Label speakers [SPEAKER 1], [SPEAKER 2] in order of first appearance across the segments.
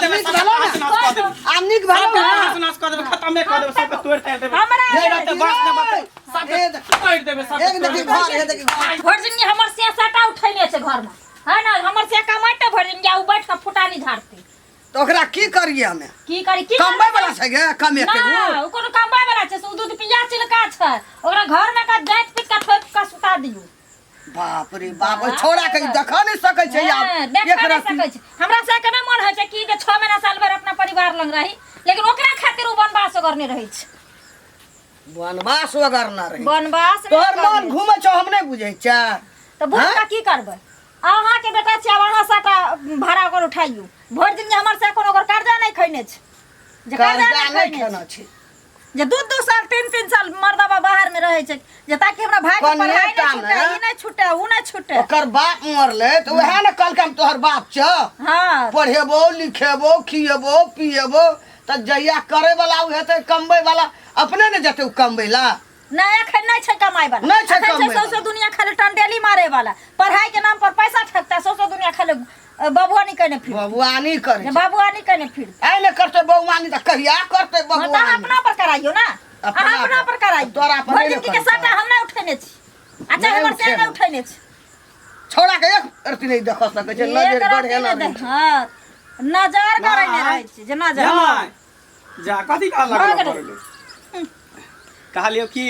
[SPEAKER 1] देबै,
[SPEAKER 2] नीक
[SPEAKER 1] सबके
[SPEAKER 2] भेलौ
[SPEAKER 1] तहस
[SPEAKER 2] ने?
[SPEAKER 1] नहस कऽ देबै।
[SPEAKER 2] आब नीक भेलौ
[SPEAKER 1] सबके
[SPEAKER 2] ने?
[SPEAKER 1] तहस नहस कऽ देबै, खतमे कऽ देबै, सबके तोड़ि ताड़ि देबै।
[SPEAKER 3] हमरा
[SPEAKER 1] नहि रहतै, बाँस नहि बचतै, सबके
[SPEAKER 2] हे देखी।
[SPEAKER 1] तोड़ि देबै, सबके
[SPEAKER 2] एक देखी
[SPEAKER 1] तोड़ि देबै।
[SPEAKER 2] घर, हे देखी घर।
[SPEAKER 3] भरि जिंदगी हमर से साटा उठेने छै घरमे है ना, हमर से कमाइते भरि जिंदगी आ उ बैठ के फुटानी झाड़ते।
[SPEAKER 2] तऽ ओकरा की करिए हमे?
[SPEAKER 3] की करी, की
[SPEAKER 2] कमबै
[SPEAKER 3] करबै?
[SPEAKER 2] वाला छै गे कमेते
[SPEAKER 3] ना,
[SPEAKER 2] उ?
[SPEAKER 3] उ कोनो कमबै वाला छै से उ दूध पिया चिलका छै। ओकरा घर में का जाइत पीट के ठोक के सुता दियौ।
[SPEAKER 2] बाप रे बाप, ओहि छौड़ा के देखऽ नहि सकै छै आब।
[SPEAKER 3] हाँ, देखऽ
[SPEAKER 2] एक
[SPEAKER 3] नहि
[SPEAKER 2] रत्ती।
[SPEAKER 3] सकै छै। हमरा सबके नहि मन होइ छै कि जे 6 महीना साल भरि अपना परिवार लग रही, लेकिन ओकरा खातिर उ वनवास ओगरने रहै छै।
[SPEAKER 2] वनवास ओगरने रहै।
[SPEAKER 3] वनवास नहि
[SPEAKER 2] तोहर मन
[SPEAKER 3] ओगरने।
[SPEAKER 2] घूमै छौ, हम नहि बुझै छियै।
[SPEAKER 3] तऽ बुझ
[SPEAKER 2] हाँ?
[SPEAKER 3] कऽ की करबै? अहाँके बेटा छै, आब अहाँ सबटा भाड़ा ओकर उठाइयो। भरि दिन जे हमर से कोनो ओकर कर्जा नहि खैने छै, जे कर्जा
[SPEAKER 2] कर्जा
[SPEAKER 3] नहि
[SPEAKER 2] नहि
[SPEAKER 3] खैने
[SPEAKER 2] खेना
[SPEAKER 3] छै।
[SPEAKER 2] छै।
[SPEAKER 3] जे 2-2 साल 3-3 साल मर्दबा बाहर में रहै छै, जे ताकि हमरा भाई के
[SPEAKER 2] कनिए
[SPEAKER 3] पढ़ाई
[SPEAKER 2] टा
[SPEAKER 3] नहि छूटे,
[SPEAKER 2] ने।
[SPEAKER 3] ई नहि छूटे, ऊ नहि छूटे।
[SPEAKER 2] ओकर बाप मरलै तऽ उएह ने कहलकै हम तोहर बाप छौ।
[SPEAKER 3] हाँ।
[SPEAKER 2] पढ़ेबो लिखेबो खिएबो पिएबो, तऽ जहिया करे वाला ओ हेतै, कमबै वाला अपने ने जेतै ओ कमबै ला।
[SPEAKER 3] नहि, एखन नहि छै कमाइ वाला।
[SPEAKER 2] नहि छै
[SPEAKER 3] एखन छै
[SPEAKER 2] कमबै वाला।
[SPEAKER 3] सौंसे दुनिया खाली टंडेली मारे वाला, पढ़ाई के नाम पर पैसा ठकता, सौंसे दुनिया खाली बबुआनी कने फिर।
[SPEAKER 2] बबुआनी करे छै।
[SPEAKER 3] बबुआनी कने फिर।
[SPEAKER 2] आइ नहि करतै बबुआनी तऽ कहिया करतै
[SPEAKER 3] हाँ, तऽ अहाँ
[SPEAKER 2] बबुआनी?
[SPEAKER 3] अपना पर कराइयो ना।
[SPEAKER 2] अपना
[SPEAKER 3] अहाँ अपना
[SPEAKER 2] पर।
[SPEAKER 3] पर कराइयो।
[SPEAKER 2] तोरा पर
[SPEAKER 3] भरि
[SPEAKER 2] नहि
[SPEAKER 3] जिंदगी के
[SPEAKER 2] करतै।
[SPEAKER 3] सट्टा हम नहि उठेने छी। अच्छा,
[SPEAKER 2] नहि
[SPEAKER 3] हमर से नहि
[SPEAKER 2] उठेने।
[SPEAKER 3] उठेने छी।
[SPEAKER 2] छौड़ा के एक रत्ती नहि देख सकै छै,
[SPEAKER 3] एक
[SPEAKER 2] नजर
[SPEAKER 3] रत्ती
[SPEAKER 2] गढ़े
[SPEAKER 3] नहि
[SPEAKER 2] नहि
[SPEAKER 3] देख- हाँ, नजर गड़ेने
[SPEAKER 1] नहि।
[SPEAKER 3] रहै छी, जे नजर।
[SPEAKER 1] नहि। जा, कथी कहऽ
[SPEAKER 3] भऽ
[SPEAKER 1] लगलौ?
[SPEAKER 3] गेलै।
[SPEAKER 1] करैले कहलियौ कि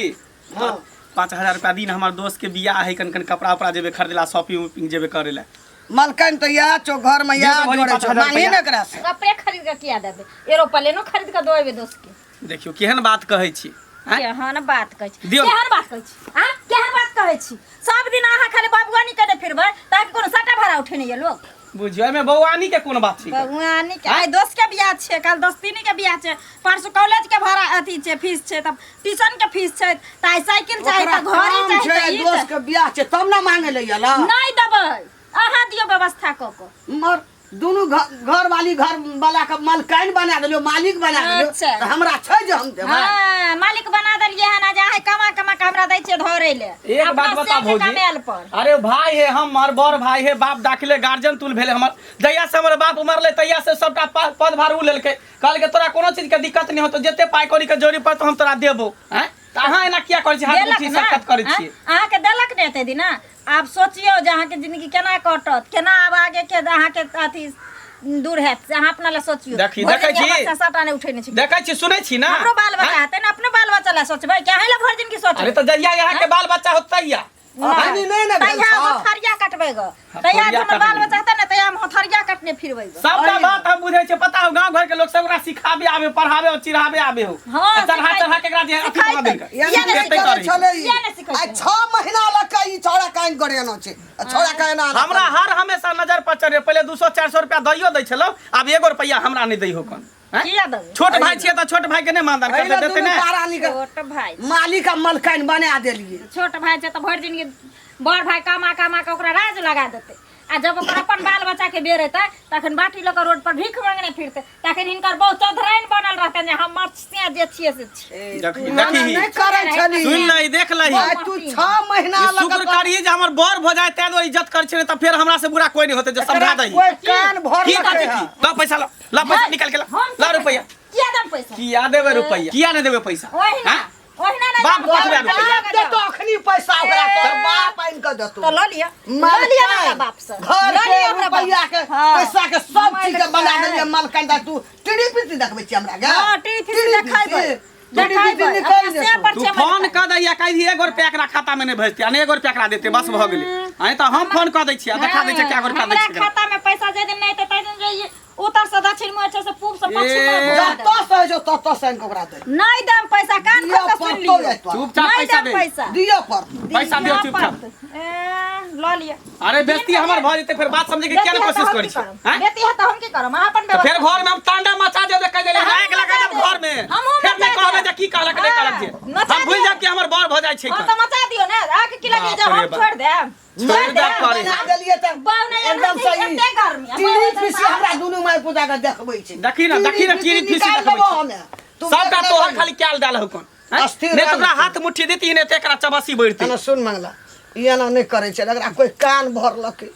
[SPEAKER 2] हाँ।
[SPEAKER 1] 5000 रुपया दिन, हमर दोस्त के बियाह है, कन कन कपड़ा उपड़ा जेबे खरीदला, शॉपिंग उपिंग जेबे करे ला।
[SPEAKER 2] मलकन तऽ इएह छौ, घर में इएह
[SPEAKER 1] दे दो
[SPEAKER 2] जोड़ै छौ,
[SPEAKER 1] 5000
[SPEAKER 2] मांगही
[SPEAKER 1] रुपया।
[SPEAKER 2] ने एकरा से।
[SPEAKER 3] कपड़े खरीद के किया देबै? एरोप्लेनो खरीद के देबै दोस्त के।
[SPEAKER 1] देखियौ केहन बात कहै छी, आँय?
[SPEAKER 3] केहन बात कहै छी?
[SPEAKER 1] दियौ।
[SPEAKER 3] केहन बात कहै छी? आँ, केहन बात कहै छी? सब दिन अहाँ खाली बबुआनी केने फिरबै ताकि कोनो सटा भाड़ा उठेने ये लोग।
[SPEAKER 1] बुझियौ, एहिमे बौआनी के कोन बात छै?
[SPEAKER 3] बबुआनी के आइ दोस्त के बियाह छै, काल दोस्तीनी के बियाह छै, परसू कॉलेज के भाड़ा अथी छै, फीस छै, तब ट्यूशन के फीस छै, तऽ आइ साइकिल चाही,
[SPEAKER 2] ओकरा
[SPEAKER 3] तऽ घड़ी
[SPEAKER 2] काम
[SPEAKER 3] चाही,
[SPEAKER 2] छै,
[SPEAKER 3] तऽ ई
[SPEAKER 2] दोस्त के बियाह छै तब ने मांगे ले अयला।
[SPEAKER 3] नहि देबै, अहाँ दियौ व्यवस्था कऽ कऽ।
[SPEAKER 2] मर दुनू घर वाली घर वाला के मलकाइन बना देलियो, मालिक बना देलियो।
[SPEAKER 3] अच्छा।
[SPEAKER 2] तऽ हमरा छै जे हम देबै?
[SPEAKER 3] हाँ, मालिक बना देलियै हन, आ जे अहाँ कमा कमा के हमरा दै छियै धरै ले।
[SPEAKER 1] एक बात
[SPEAKER 3] अपना
[SPEAKER 1] बता
[SPEAKER 3] से के
[SPEAKER 1] भौजी।
[SPEAKER 3] कमायल पर।
[SPEAKER 1] अरे भाई है हमर, बड़ भाई है, बाप दाखिले गार्जियन तुल भेले हमर। जहिया से हमर बाप मरले तहिया से सबटा पदभार उ लेलकै। कहलकै तोरा कोनो चीज के दिक्कत नहि होतो, जते पाइ कौड़ी के जरूरी पड़तो हम तोरा देबो। आँय, तऽ अहाँ एना किया करै छी? हाथ
[SPEAKER 3] देलक
[SPEAKER 1] मुट्ठी
[SPEAKER 3] ना?
[SPEAKER 1] सरकत करै
[SPEAKER 3] आँय?
[SPEAKER 1] छियै।
[SPEAKER 3] अहाँके देलक ने एते दिना? आब सोचियौ जे अहाँके जिंदगी केना कटत, केना आब आगे के अहाँके अथी दूर हैत, से अहाँ अपना लए सोचियौ।
[SPEAKER 1] देखी,
[SPEAKER 3] भरि
[SPEAKER 1] देखै
[SPEAKER 3] जिंदगी
[SPEAKER 1] छी?
[SPEAKER 3] हमर सटा नहि उठेने छी।
[SPEAKER 1] देखै छी, सुनै छी ना?
[SPEAKER 3] हमरो बाल बच्चा
[SPEAKER 1] आँय?
[SPEAKER 3] हेतै ने, अपनो बाल बच्चा लए सोचबै कि अहीं लए भरि जिंदगी सोचबै?
[SPEAKER 1] अरे तऽ जहिया अहाँके बाल बच्चा होत तहिया।
[SPEAKER 2] अखनी नहि ने भेल
[SPEAKER 3] तहिया
[SPEAKER 2] छौ।
[SPEAKER 3] हथरिया कटबै ग, तहिया
[SPEAKER 1] हथौड़िया
[SPEAKER 3] हमर बाल
[SPEAKER 1] कटबै।
[SPEAKER 3] बच्चा हेतै ने तहिया हम हथरिया कटने फिरबै ग।
[SPEAKER 1] सबटा
[SPEAKER 2] अरे।
[SPEAKER 1] बात हम बुझै छियै, पता हो गांव घर के लोग सब ओकरा सिखाबे आबे, पढ़ाबे और चिढ़ाबे आबे हो।
[SPEAKER 3] हाँ,
[SPEAKER 1] आ चढ़ा
[SPEAKER 3] सिखाइ-
[SPEAKER 1] चढ़ा के एकरा जे अथी
[SPEAKER 3] सिखाइ
[SPEAKER 1] बना देलकै।
[SPEAKER 3] किया नहि
[SPEAKER 1] एते
[SPEAKER 3] सिखै
[SPEAKER 1] करै छै।
[SPEAKER 2] छलै ई।
[SPEAKER 3] किया नहि सिखै
[SPEAKER 2] आइ
[SPEAKER 3] छै?
[SPEAKER 2] 6 महीना लग के ई छौड़ा काइन गरेना छै, आ छौड़ा काइन आना
[SPEAKER 1] हमरा हर हमेशा नजर पर चढ़े, पहिले 200-400 रुपया दैयो दै छलौ, आब एगो रुपया हमरा नहि दै हो कन। हैं?
[SPEAKER 3] किया देबै?
[SPEAKER 1] छोट भाई छियै तऽ छोट भाई के नहि मानदान
[SPEAKER 2] एहि
[SPEAKER 1] करतै,
[SPEAKER 2] लए
[SPEAKER 1] देतै
[SPEAKER 2] दुनू
[SPEAKER 1] नहि?
[SPEAKER 2] प्राणी के
[SPEAKER 3] छोट भाई
[SPEAKER 2] मालिक आ मलकाइन बना देलियै।
[SPEAKER 3] छोट भाई छै तऽ भरि जिंदगी बड़ भाई कमा कमा के ओकरा राज लगा देतै, आ जब ओकर अपन बाल बच्चा के बेर एतै तखन बाटी लऽ कऽ रोड पर भीख मांगने फिरतै, तखन हिनकर बहुत चौधराइन बनल रहतनि जे हमर से जे छियै से छियै।
[SPEAKER 1] देखी,
[SPEAKER 2] तू एना
[SPEAKER 1] देखी।
[SPEAKER 2] नहि करै छली।
[SPEAKER 1] सुन ले, ई देख लही।
[SPEAKER 2] आइ तू 6 महीना
[SPEAKER 1] ई
[SPEAKER 2] लग
[SPEAKER 1] शुक्र करी जे हमर बर भऽ जाय, ताहि दुआरे इज्जत करै छै, नहि तऽ फेर हमरा से बुरा कोई नहि होतै जे समझा दही।
[SPEAKER 2] कोई कान भर
[SPEAKER 1] की कहै की? ल पैसा ल, ल पैसा निकाल के ल,
[SPEAKER 3] हम
[SPEAKER 1] ल रुपैया।
[SPEAKER 3] किया देम पैसा?
[SPEAKER 1] किया देबै रुपैया? किया नहि देबै पैसा?
[SPEAKER 3] ओहिना
[SPEAKER 1] हैं?
[SPEAKER 3] ओहिना नहि
[SPEAKER 1] बाप
[SPEAKER 3] देम।
[SPEAKER 1] कतबे रुपैया?
[SPEAKER 2] बाप देतो अखनी पैसा ओकरा, तोर बाप आनि कऽ देतो।
[SPEAKER 3] तऽ लऽ लिअ, लऽ लिअ ने हमरा बाप से,
[SPEAKER 2] घर
[SPEAKER 3] लऽ
[SPEAKER 2] के
[SPEAKER 3] लिअ हमरा बाप।
[SPEAKER 2] रुपैया के
[SPEAKER 3] हाँ।
[SPEAKER 2] पैसा के सब चीज के बना देलियै मलकाइन। दा तू टीडी पीसी देखबै छी हमरा गे?
[SPEAKER 3] हाँ, टीडी पीसी देखेबै।
[SPEAKER 2] टीडी पीसी
[SPEAKER 3] देखेबै।
[SPEAKER 2] निकालि
[SPEAKER 3] अपना से
[SPEAKER 2] देतौ।
[SPEAKER 3] पर
[SPEAKER 1] तू
[SPEAKER 3] छै
[SPEAKER 1] फोन
[SPEAKER 3] मलकाइन।
[SPEAKER 1] कऽ दैया, कहि एगो रुपया एकरा खाता में नहि भेजतै आ नहि एगो रुपया एकरा देतै, बस भऽ गेलै। आ नहि तऽ हम फोन कऽ दै छियै आ देखा दै छियै कए गो रुपया दै
[SPEAKER 3] हमरा
[SPEAKER 1] छियै।
[SPEAKER 3] खाता में पैसा जे दिन नहि एतै ताहि दिन जे ई उत्तर से दक्षिण मुँह छै से पूब से पश्चिम
[SPEAKER 1] ए।
[SPEAKER 3] मुँह घुमा देबै।
[SPEAKER 2] जतऽ से होइ छौ ततऽ से आनि कऽ ओकरा दे।
[SPEAKER 3] नहि देम पैसा, कान
[SPEAKER 2] दिअ
[SPEAKER 3] खोल कऽ सुनि
[SPEAKER 2] पड़तौ
[SPEAKER 3] लियौ।
[SPEAKER 2] जाय तोरा।
[SPEAKER 1] चुपचाप
[SPEAKER 3] नहि
[SPEAKER 1] पैसा
[SPEAKER 3] देम
[SPEAKER 1] दे।
[SPEAKER 3] पैसा।
[SPEAKER 2] दिअ पड़तौ।
[SPEAKER 1] पैसा दियौ
[SPEAKER 3] दिअ
[SPEAKER 1] चुपचाप।
[SPEAKER 3] पड़तौ। ए, लऽ लिअ।
[SPEAKER 1] अरे बेइज्जती हमर भऽ जेतै फेर, बात समझे के किया नहि कोशिश करै छी? आँय?
[SPEAKER 3] बेटी है तऽ हम की करब? अहाँ अपन
[SPEAKER 1] तऽ फेर
[SPEAKER 3] व्यवस्था
[SPEAKER 1] घर में हम तांडा मचा देबै, कहि देले
[SPEAKER 3] तऽ
[SPEAKER 1] आगि लगा देब
[SPEAKER 3] हमहूँ
[SPEAKER 1] घर में।
[SPEAKER 3] हमहूँ
[SPEAKER 1] फेर नहि
[SPEAKER 3] मचा
[SPEAKER 1] कहबै
[SPEAKER 3] देब।
[SPEAKER 1] जे की कहलक नहि कहलक जे
[SPEAKER 3] हाँ, मचा
[SPEAKER 1] हम भूलि
[SPEAKER 3] देब।
[SPEAKER 1] जायब कि हमर बर भऽ जाइ छै।
[SPEAKER 3] हाँ तऽ मचा दियौ ने, आके की लगे जे
[SPEAKER 1] बाप रे
[SPEAKER 3] हम
[SPEAKER 1] बाप।
[SPEAKER 3] छोड़ि देब?
[SPEAKER 1] छोड़ि देब करे।
[SPEAKER 2] बना देलियै तऽ
[SPEAKER 3] बाउ नहि
[SPEAKER 2] एकदम
[SPEAKER 3] एते
[SPEAKER 2] सही।
[SPEAKER 3] गर्मी, आ
[SPEAKER 2] टीवी
[SPEAKER 3] बाउ एते
[SPEAKER 2] पीसी हमरा दुनू माय पुता के देखबै छै।
[SPEAKER 1] देखी ने, देखी ने, टीवी पीसी
[SPEAKER 2] निकालि
[SPEAKER 1] देखबै
[SPEAKER 2] देबो
[SPEAKER 1] छै।
[SPEAKER 2] हमे। तू
[SPEAKER 1] सबटा
[SPEAKER 2] देखने
[SPEAKER 1] तोहर
[SPEAKER 2] रही।
[SPEAKER 1] खाली क्याल डाल हो कोन, हैं?
[SPEAKER 2] अस्थिर
[SPEAKER 1] नहि तऽ
[SPEAKER 2] रहल
[SPEAKER 1] ओकरा
[SPEAKER 2] छै।
[SPEAKER 1] हाथ मुट्ठी देती नहि तऽ एकरा चबसी बढ़तै।
[SPEAKER 2] एना सुन मंगला, ई एना नहि करै छै, एकरा कोई कान भरलकै।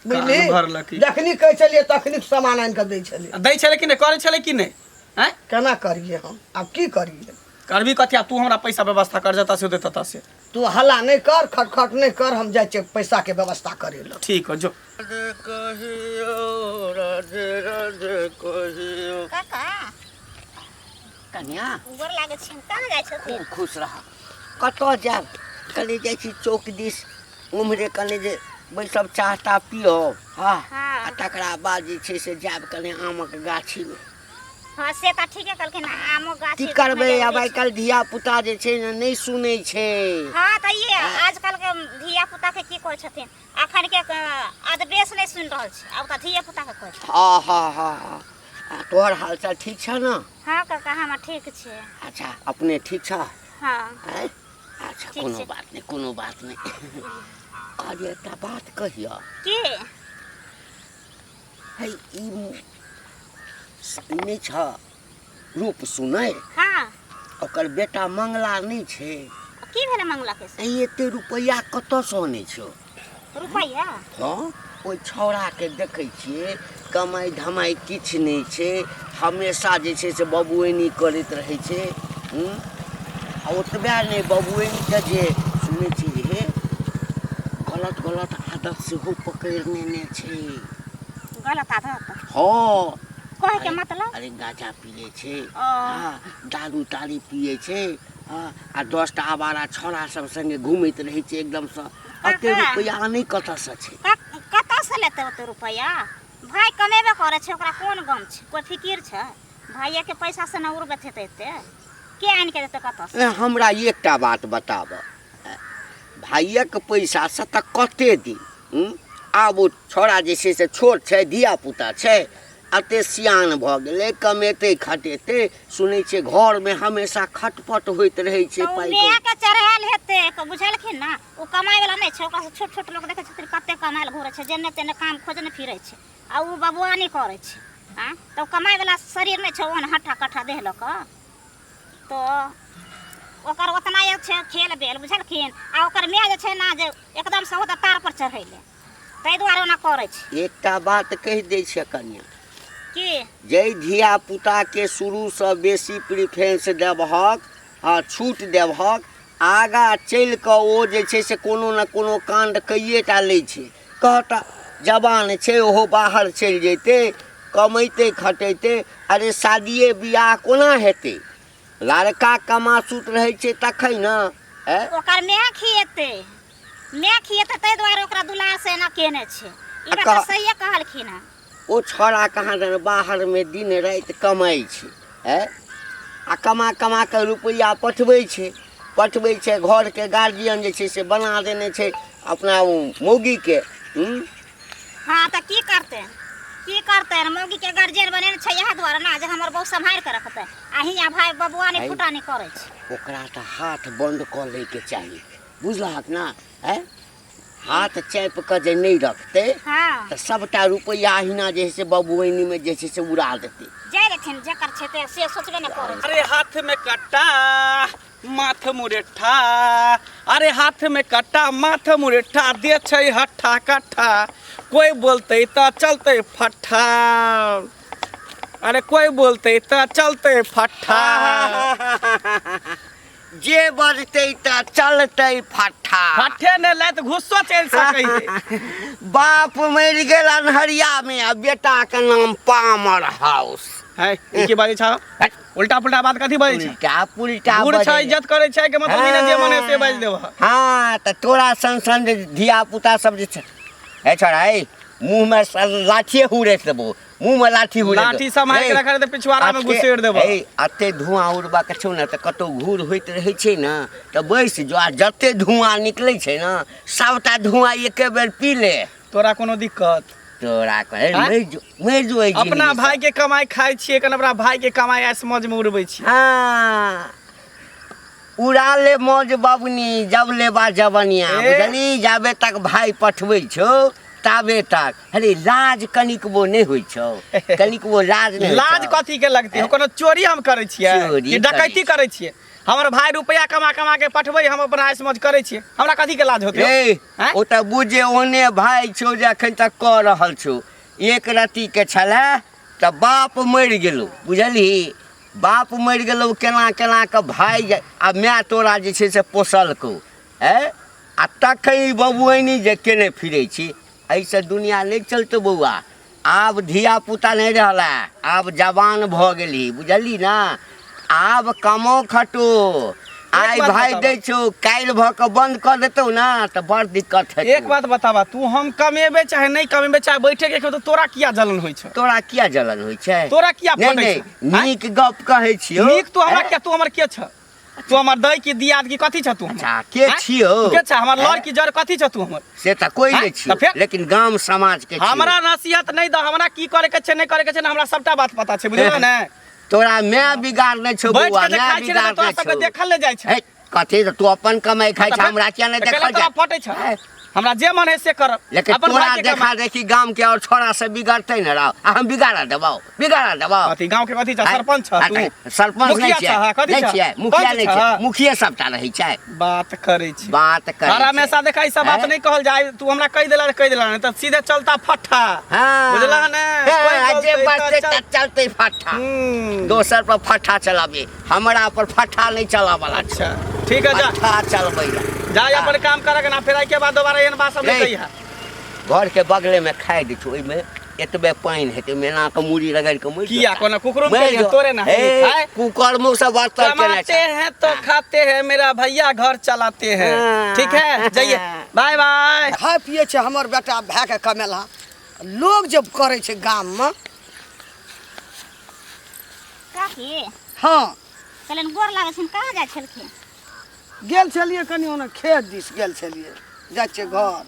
[SPEAKER 2] बुझली
[SPEAKER 1] कान भरलक ई।
[SPEAKER 2] जखनी कहै छलियै तखनी सामान आनि कऽ दै छलियै
[SPEAKER 1] आ दै छलै कि नहि करै छलै कि नहि आँय
[SPEAKER 2] केना करियै हम आब की करियै
[SPEAKER 1] करबी कथी आब तू हमरा पैसा व्यवस्था कर जता से देता से
[SPEAKER 2] तू हल्ला नहि कर खटखट नहि कर हम जाइ छियै पैसाके व्यवस्था करै लए
[SPEAKER 1] ठीक हो जो
[SPEAKER 3] काका
[SPEAKER 4] कन्या
[SPEAKER 3] गोर लागै छी कहाँ जाइ छथिन
[SPEAKER 4] खूब खुश रह कतऽ जायब कनि जाइ छी चौक दिस उम्हरे कनि जे बैसब चाह ताह पियब हँ
[SPEAKER 3] हँ।
[SPEAKER 4] आ तकरा बाद जे छै से जायब कनि आमक गाछीमे
[SPEAKER 3] हँ से तऽ ठीके कहलखिन आमो गाछ
[SPEAKER 4] की करबै आब आइ काल्हि धिया पुता जे छै ने नहि सुनै छै
[SPEAKER 3] हँ तऽ ई आजकल के धिया पुता के की कहै छथिन अखन के अदबेस नहि सुनि रहल छै आब तऽ धिया पुता के कहै छै
[SPEAKER 4] हँ हँ हँ हँ आ तोहर हालचाल ठीक छह ने
[SPEAKER 3] हँ काका हमर ठीक छै
[SPEAKER 4] अच्छा अपने ठीक छह
[SPEAKER 3] हँ
[SPEAKER 4] आँय? अच्छा
[SPEAKER 3] ठीक
[SPEAKER 4] कोनो
[SPEAKER 3] छै।
[SPEAKER 4] बात नहि कोनो बात नहि कहलियै एकटा बात कहियऽ
[SPEAKER 3] की
[SPEAKER 4] है ई नहि छह रूप सुनै
[SPEAKER 3] हँ
[SPEAKER 4] ओकर बेटा मंगला नहि छै
[SPEAKER 3] की भेलै मंगला के से
[SPEAKER 4] ऐ एते रुपैआ कतऽसँ अनै छौ
[SPEAKER 3] रुपैआ
[SPEAKER 4] हँ ओहि छौड़ाके देखै छियै कमाइ धमाइ किछु नहि छै हमेशा जे छै से बबुआनी करैत रहै छै हूँ आ ओतबे नहि बबुआनीके जे सुनै छी जे हे गलत गलत आदत सेहो पकड़ि नेने छै
[SPEAKER 3] गलत आदत
[SPEAKER 4] हँ
[SPEAKER 3] कहै के मतलब
[SPEAKER 4] अरे गाँजा पियै छै
[SPEAKER 3] ओ।
[SPEAKER 4] हँ दारू तारी पियै छै हँ आ 10टा आवारा छौड़ा सब संगे घुमैत रहै छै एकदमसँ एते
[SPEAKER 3] काका।
[SPEAKER 4] रुपैआ नहि कतऽसँ छै
[SPEAKER 3] कतऽसँ लेतै ओते रुपैआ भाय कमेबे करै छै ओकरा कोन गम छै कोइ फिकिर छै भाइएके पैसासँ ने उड़बैत हेतै एते के आनि के देतै कतऽसँ
[SPEAKER 4] ए, हमरा एकटा बात बताब भाइयक पैसासँ तऽ कते दिन हूँ? आब ओ छौड़ा जे छै से छोट छै धियापुता छै एते सियान भऽ गेलै कमेतै खटेतै सुनै छियै घरमे हमेशा खटपट होइत रहै छै
[SPEAKER 3] तऽ ओ
[SPEAKER 4] पाइ
[SPEAKER 3] मायके चढ़ायल हेतै तऽ बुझलखिन ने ओ कमाइ वाला नहि छै ओकरासँ छोट छोट लोक देखै छथिन कते कमायल घुरै छै जेने तेने काम खोजने फिरै छै आ ओ बबुआनी करै छै आँ तऽ ओ कमाइ वाला शरीर नहि छै ओहन हट्ठा कट्ठा देह लऽ कऽ तऽ ओकर ओतना एक छै खेल बेल बुझलखिन आ ओकर माय जे छै ने जे एकदमसँ ओ तऽ तार पर चढ़ैले ताहि दुआरे ओना करै छै
[SPEAKER 4] एकटा बात कहि दै छियै कनिया
[SPEAKER 3] की
[SPEAKER 4] जाहि धियापुताके शुरूसँ बेसी प्रिफरेंस देबहक हँ छूट देबहक आगाँ चलि कऽ ओ जे छै से कोनो ने कोनो काण्ड कैए टा लै छै कहत जवान छै ओहो बाहर चलि जैतै कमैतै खटेतै अरे शादिए बियाह कोना हेतै लड़का कमासुत रहै छै तखन ने आँय
[SPEAKER 3] ओकर माय खिएतै माय खिएतै ताहि दुआरे ओकरा दुलार से एना केने छै ई
[SPEAKER 4] आ
[SPEAKER 3] बात
[SPEAKER 4] कह-
[SPEAKER 3] सहिए कहलखिन हँ
[SPEAKER 4] ओ छौड़ा कहाँ दन बाहरमे दिन राति कमाइ छै आँय आ कमा कमा कऽ रुपैआ पठबै छै पठबै छै घरके गार्जियन जे छै से बना देने छै अपना ओ मौगीके हूँ
[SPEAKER 3] हँ तऽ की करतै की करतै मौगीके गार्जियन बनेने छै इएह दुआरे ने जे हमर बहु सम्हारि कऽ रखतै आ हियाँ भाय बबुआ नहि फुटा नहि करै छै
[SPEAKER 4] ओकरा तऽ हाथ बन्द कऽ लैके चाही बुझलहक ने आँय हाथ चापि कऽ जे नहि रखतै
[SPEAKER 3] हँ
[SPEAKER 4] तऽ सभटा रुपैआ अहिना जे है से बबुआनीमे जे छै से उड़ा देतै
[SPEAKER 3] जाय रहथिन जकर छै ते से सोचबे नहि करै छै
[SPEAKER 1] अरे हाथ में कट्टा माथ मुरेठा अरे हाथ में कट्टा माथ मुरेठा दे छै हट्ठा कट्ठा कोई बोलते तऽ चलते फट्ठा अरे कोई बोलते तऽ चलते फट्ठा
[SPEAKER 4] जे बजतै तऽ चलतै फट्ठा
[SPEAKER 1] फट्ठे नहि लाइत घुस्सो चलि सकै है
[SPEAKER 4] बाप मरि गेल अन्हरियामे आ बेटाके नाम पामर हाउस
[SPEAKER 1] है ई की बाजै छह उल्टा पुल्टा बात कथी बाजै छह
[SPEAKER 4] उल्टा पुल्टा
[SPEAKER 1] बूढ़ छह
[SPEAKER 4] बजै।
[SPEAKER 1] इज्जत करै छै के मतलब ई नहि जे मन है से बाजि देबह
[SPEAKER 4] हँ तऽ तोरा सन सन जे धिया पुता सब जे छै हे छोड़ा हे मुँहमे लाठिए हुरैत देबो मुँहमे लाठी हुरैत
[SPEAKER 1] लाठी सम्हारि के रखा तऽ पिछुआरा मे घुसेड़ देबह
[SPEAKER 4] हे एते धुआँ उड़बाक छौ ने तऽ कतौ घूर होइत रहै छै ने तऽ बैस जो आ जते धुआँ निकलै छै ने सबटा धुआँ एके बेर पी ले
[SPEAKER 1] तोरा कोनो दिक्कत
[SPEAKER 4] तोरा कहे
[SPEAKER 1] आँय?
[SPEAKER 4] मरि जो मरि जो एहि
[SPEAKER 1] अपना
[SPEAKER 4] जिंदगीसँ।
[SPEAKER 1] भाई के कमाई खाइ छियै कन अपना भाई के कमाई ऐस मौज में उड़बै छियै
[SPEAKER 4] हाँ उड़ा ले मौज बबनी जब लेबा जबनिया
[SPEAKER 1] ए?
[SPEAKER 4] बुझली जाबे तक भाई पठबै छौ ताबे तक अरे लाज कनिकबो नहि होइ छौ कनिकबो लाज नहि होइ
[SPEAKER 1] लाज
[SPEAKER 4] छौ।
[SPEAKER 1] कथी के लगती हो कोनो चोरी हम करै छियै
[SPEAKER 4] चोरी
[SPEAKER 1] कि डकैती
[SPEAKER 4] करै
[SPEAKER 1] करै छियै हमर भाई रुपया कमा कमा के पठबै हम अपना ऐश मौज करै छियै हमरा कथी के लाज होतै
[SPEAKER 4] ए
[SPEAKER 1] आँय?
[SPEAKER 4] ओ तऽ बुझे ओहने भाय छौ जे एखन तक कऽ रहल छौ एक रत्ती के छलै तऽ बाप मरि गेलौ बुझलही बाप मरि गेलौ केना केना कऽ भाय जे आ माय तोरा जे छै से पोसलकौ ऐ आ तखन ई बबुआइनी जे केने फिरै छी एहिसँ दुनिया नहि चलतौ बौआ आब धियापुता नहि रहला आब जवान भऽ गेलही बुझलही ने आब कमाउ खटो आइ
[SPEAKER 1] बात
[SPEAKER 4] भाय
[SPEAKER 1] बताबऽ।
[SPEAKER 4] दै छौ काल्हि भऽ कऽ बन्द कऽ देतौ ने तऽ बड़ दिक्कत हेतौ
[SPEAKER 1] एक बात बताबा तू हम कमेबे चाहे नहीं कमेबे चाहे बैठे के खेबै तऽ तोरा किया जलन होइ छौ
[SPEAKER 4] तोरा किया जलन होइ छै
[SPEAKER 1] तोरा किया
[SPEAKER 4] नहि
[SPEAKER 1] फटै
[SPEAKER 4] नहि
[SPEAKER 1] छौ? आँय?
[SPEAKER 4] नीक गप कहै छियौ
[SPEAKER 1] नीक तू हमरा
[SPEAKER 4] ऐं?
[SPEAKER 1] किया तू हमर के छ तू हमर दै की दियाद की कथी छ तू हमर?
[SPEAKER 4] अच्छा के
[SPEAKER 1] आँय?
[SPEAKER 4] छियौ
[SPEAKER 1] तू के छ हमर
[SPEAKER 4] ऐं?
[SPEAKER 1] लड़ की जड़ कथी छ तू हमर
[SPEAKER 4] से तऽ कोइ
[SPEAKER 1] आँय?
[SPEAKER 4] नहि छियौ
[SPEAKER 1] तऽ फेर?
[SPEAKER 4] लेकिन गाम समाज के छियौ
[SPEAKER 1] हमरा नसीहत नहीं दह हमरा की करे के छै नहीं करे के छै ने हमरा सबटा बात पता छै बुझलो ने
[SPEAKER 4] तोरा माय बिगाड़ने छौ
[SPEAKER 1] बैठ
[SPEAKER 4] बौआ
[SPEAKER 1] के जे
[SPEAKER 4] माय
[SPEAKER 1] खाइ छै ने तऽ तोरा
[SPEAKER 4] बिगाड़ने
[SPEAKER 1] सबके
[SPEAKER 4] छौ
[SPEAKER 1] देखल नहि जाइ छै
[SPEAKER 4] हे कथी तऽ तू अपन कमाइ खाइ
[SPEAKER 1] तऽ
[SPEAKER 4] छ
[SPEAKER 1] फेर-
[SPEAKER 4] हमरा किया नहि
[SPEAKER 1] तऽ कैला
[SPEAKER 4] देखल
[SPEAKER 1] तोरा
[SPEAKER 4] जाय
[SPEAKER 1] फटै छ
[SPEAKER 4] हे,
[SPEAKER 1] हमरा जे मन है से करब
[SPEAKER 4] लेकिन
[SPEAKER 1] अपन
[SPEAKER 4] तोरा
[SPEAKER 1] भाई के
[SPEAKER 4] देखा
[SPEAKER 1] कमा
[SPEAKER 4] देखी गाम के और छोरा से बिगड़तै ने राव आ हम बिगाड़ा देबौ बिगाड़ा देबौ
[SPEAKER 1] अथी गांव के कथी छ सरपंच छ तू
[SPEAKER 4] सरपंच नहि
[SPEAKER 1] मुखिया छ,
[SPEAKER 4] छियै
[SPEAKER 1] हाँ, कथी
[SPEAKER 4] नहि
[SPEAKER 1] छ?
[SPEAKER 4] छियै मुखिया
[SPEAKER 1] पंच
[SPEAKER 4] नहि
[SPEAKER 1] छ,
[SPEAKER 4] छियै
[SPEAKER 1] हाँ।
[SPEAKER 4] मुखिये सबटा रहै छै
[SPEAKER 1] बात करै छी
[SPEAKER 4] बात करै
[SPEAKER 1] हर
[SPEAKER 4] छै।
[SPEAKER 1] हमेशा देखा ई सब बात
[SPEAKER 4] हैं?
[SPEAKER 1] नहीं कहल जाय तू हमरा कहि देला कहि देला नहीं तऽ सीधे चलता फट्ठा
[SPEAKER 4] हाँ
[SPEAKER 1] बुझला ने
[SPEAKER 4] हाँ,
[SPEAKER 1] कोइ
[SPEAKER 4] आ जे
[SPEAKER 1] बोलतै
[SPEAKER 4] बचतै
[SPEAKER 1] तऽ
[SPEAKER 4] तऽ चलतै फट्ठा दोसर पर फट्ठा चलाबी हमरा पर फट्ठा नहीं चलावला छै
[SPEAKER 1] अच्छा ठीक है जा
[SPEAKER 4] फट्ठा चलबै ला
[SPEAKER 1] जा अपन काम करक ना फेर के बाद दोबारा एहन बात सब नहीं
[SPEAKER 4] नहीं।
[SPEAKER 1] कहिहा
[SPEAKER 4] घर के बगले में खाइ दै छौ ओहिमे एतबे पानि हेतै ओहिमे एना कऽ मूड़ी रगड़ि कऽ मरि
[SPEAKER 1] किया
[SPEAKER 4] जेतै।
[SPEAKER 1] कोनो कुकरो
[SPEAKER 4] मरि
[SPEAKER 1] के
[SPEAKER 4] जो।
[SPEAKER 1] तोरे ना
[SPEAKER 4] हे,
[SPEAKER 1] खाए
[SPEAKER 4] कुकर मुँह से बर्तन केने
[SPEAKER 1] कमाते
[SPEAKER 4] छै
[SPEAKER 1] हैं तो खाते हैं मेरा भैया घर चलाते हैं
[SPEAKER 4] हाँ।
[SPEAKER 1] ठीक है जाइए बाय बाय
[SPEAKER 2] खाइ पियै छै हमर बेटा भायके कमेलहा लोग जे करै छै गाममे
[SPEAKER 3] काकी
[SPEAKER 2] हँ
[SPEAKER 3] कहलनि गोर लागै छनि कहाँ जाइ छलखिन
[SPEAKER 2] गेल छलियै कनि ओना खेत दिस गेल छलियै जाइ छियै घर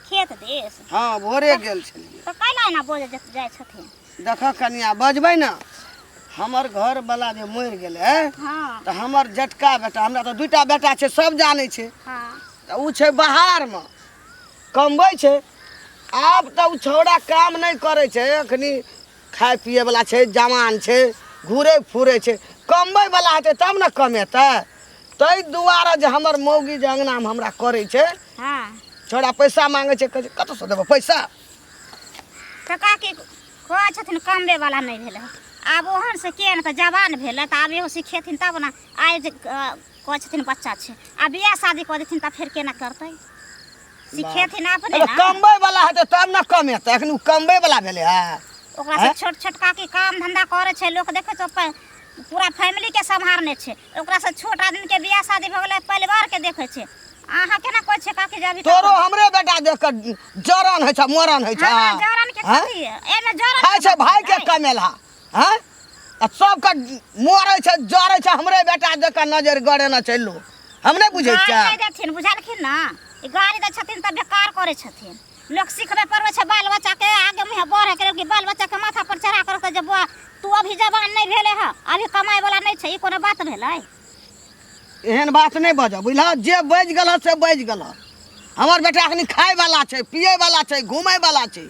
[SPEAKER 3] खेत दिस
[SPEAKER 2] हँ भोरे गेल छलियै
[SPEAKER 3] तऽ कैला एना बजै जाइ छथिन
[SPEAKER 2] देखऽ कनिया बजबै ने हमर घरवला जे मरि गेलै
[SPEAKER 3] हँ
[SPEAKER 2] तऽ हमर जेठका बेटा हमरा तऽ दूटा बेटा छै सब जानै छै
[SPEAKER 3] हँ
[SPEAKER 2] तऽ ओ छै बाहरमे कमबै छै आब तऽ ओ छौड़ा काम नहि करै छै एखनी खाय पियैवला छै जवान छै घुरै फुरै छै कमबैवला हेतै तब ने कमेतै ताहि दुआरे जे हमर मौगी जे अङ्गनामे हमरा करै छै
[SPEAKER 3] हँ
[SPEAKER 2] छौड़ा पैसा मांगै छै कहै छै कतऽसँ देबौ पैसा
[SPEAKER 3] तऽ काकी कहै छथिन कमबैवला नहि भेलै आब ओहन से किया ने तऽ जवान भेलै तऽ आब इहो सिखेथिन तब ने आइ जे कहै छथिन बच्चा छै आ बियाह शादी कऽ देथिन तऽ फेर केना करतै सिखेथिन अपने
[SPEAKER 2] अरे
[SPEAKER 3] ने
[SPEAKER 2] कमबै वाला हेतै तब ने कमेतै एखन ओ कमबै वाला भेलै हँ
[SPEAKER 3] ओकरा से छोट छोट काकी काम धंधा करे छै लोक देखे छै पूरा फैमिली के सम्हारने छै ओकरा से छोट आदमी के बियाह शादी भऽ गेलै परिवार के देखे छै अहाँ केना कहै छियै काकी जे अभी तक-
[SPEAKER 2] तोरो हमरे बेटा देख कऽ जरन होइ छै मरन होइ छै
[SPEAKER 3] हमरा जरन के
[SPEAKER 2] हँ?
[SPEAKER 3] कथी एमे जरन
[SPEAKER 2] खाइ छै भाय के कमेलहा हँ आ सबके मरै छै जरै छै हमरे बेटा देख कऽ नजर गड़ेने छै लोक हम नहि बुझै
[SPEAKER 3] गारि
[SPEAKER 2] छियै
[SPEAKER 3] नहि देथिन बुझलखिन ने ई गारि दै छथिन तऽ बेकार करै छथिन लोक सिखबै पढ़बै छै बाल बच्चाके आगे मुँहे बढ़ैके लेल कि बाल बच्चाके माथा पर चढ़ा कऽ रखतै जे बौआ तू अभी जवान नहि भेलै हँ अभी कमाइ वाला नहि छै ई कोनो बात भेलै
[SPEAKER 2] एहन बात नहि बजह बुझलह जे बाजि गेलह से बाजि गेलह हमर बेटा एखनी खायवला छै पियैवला छै घुमैवला छै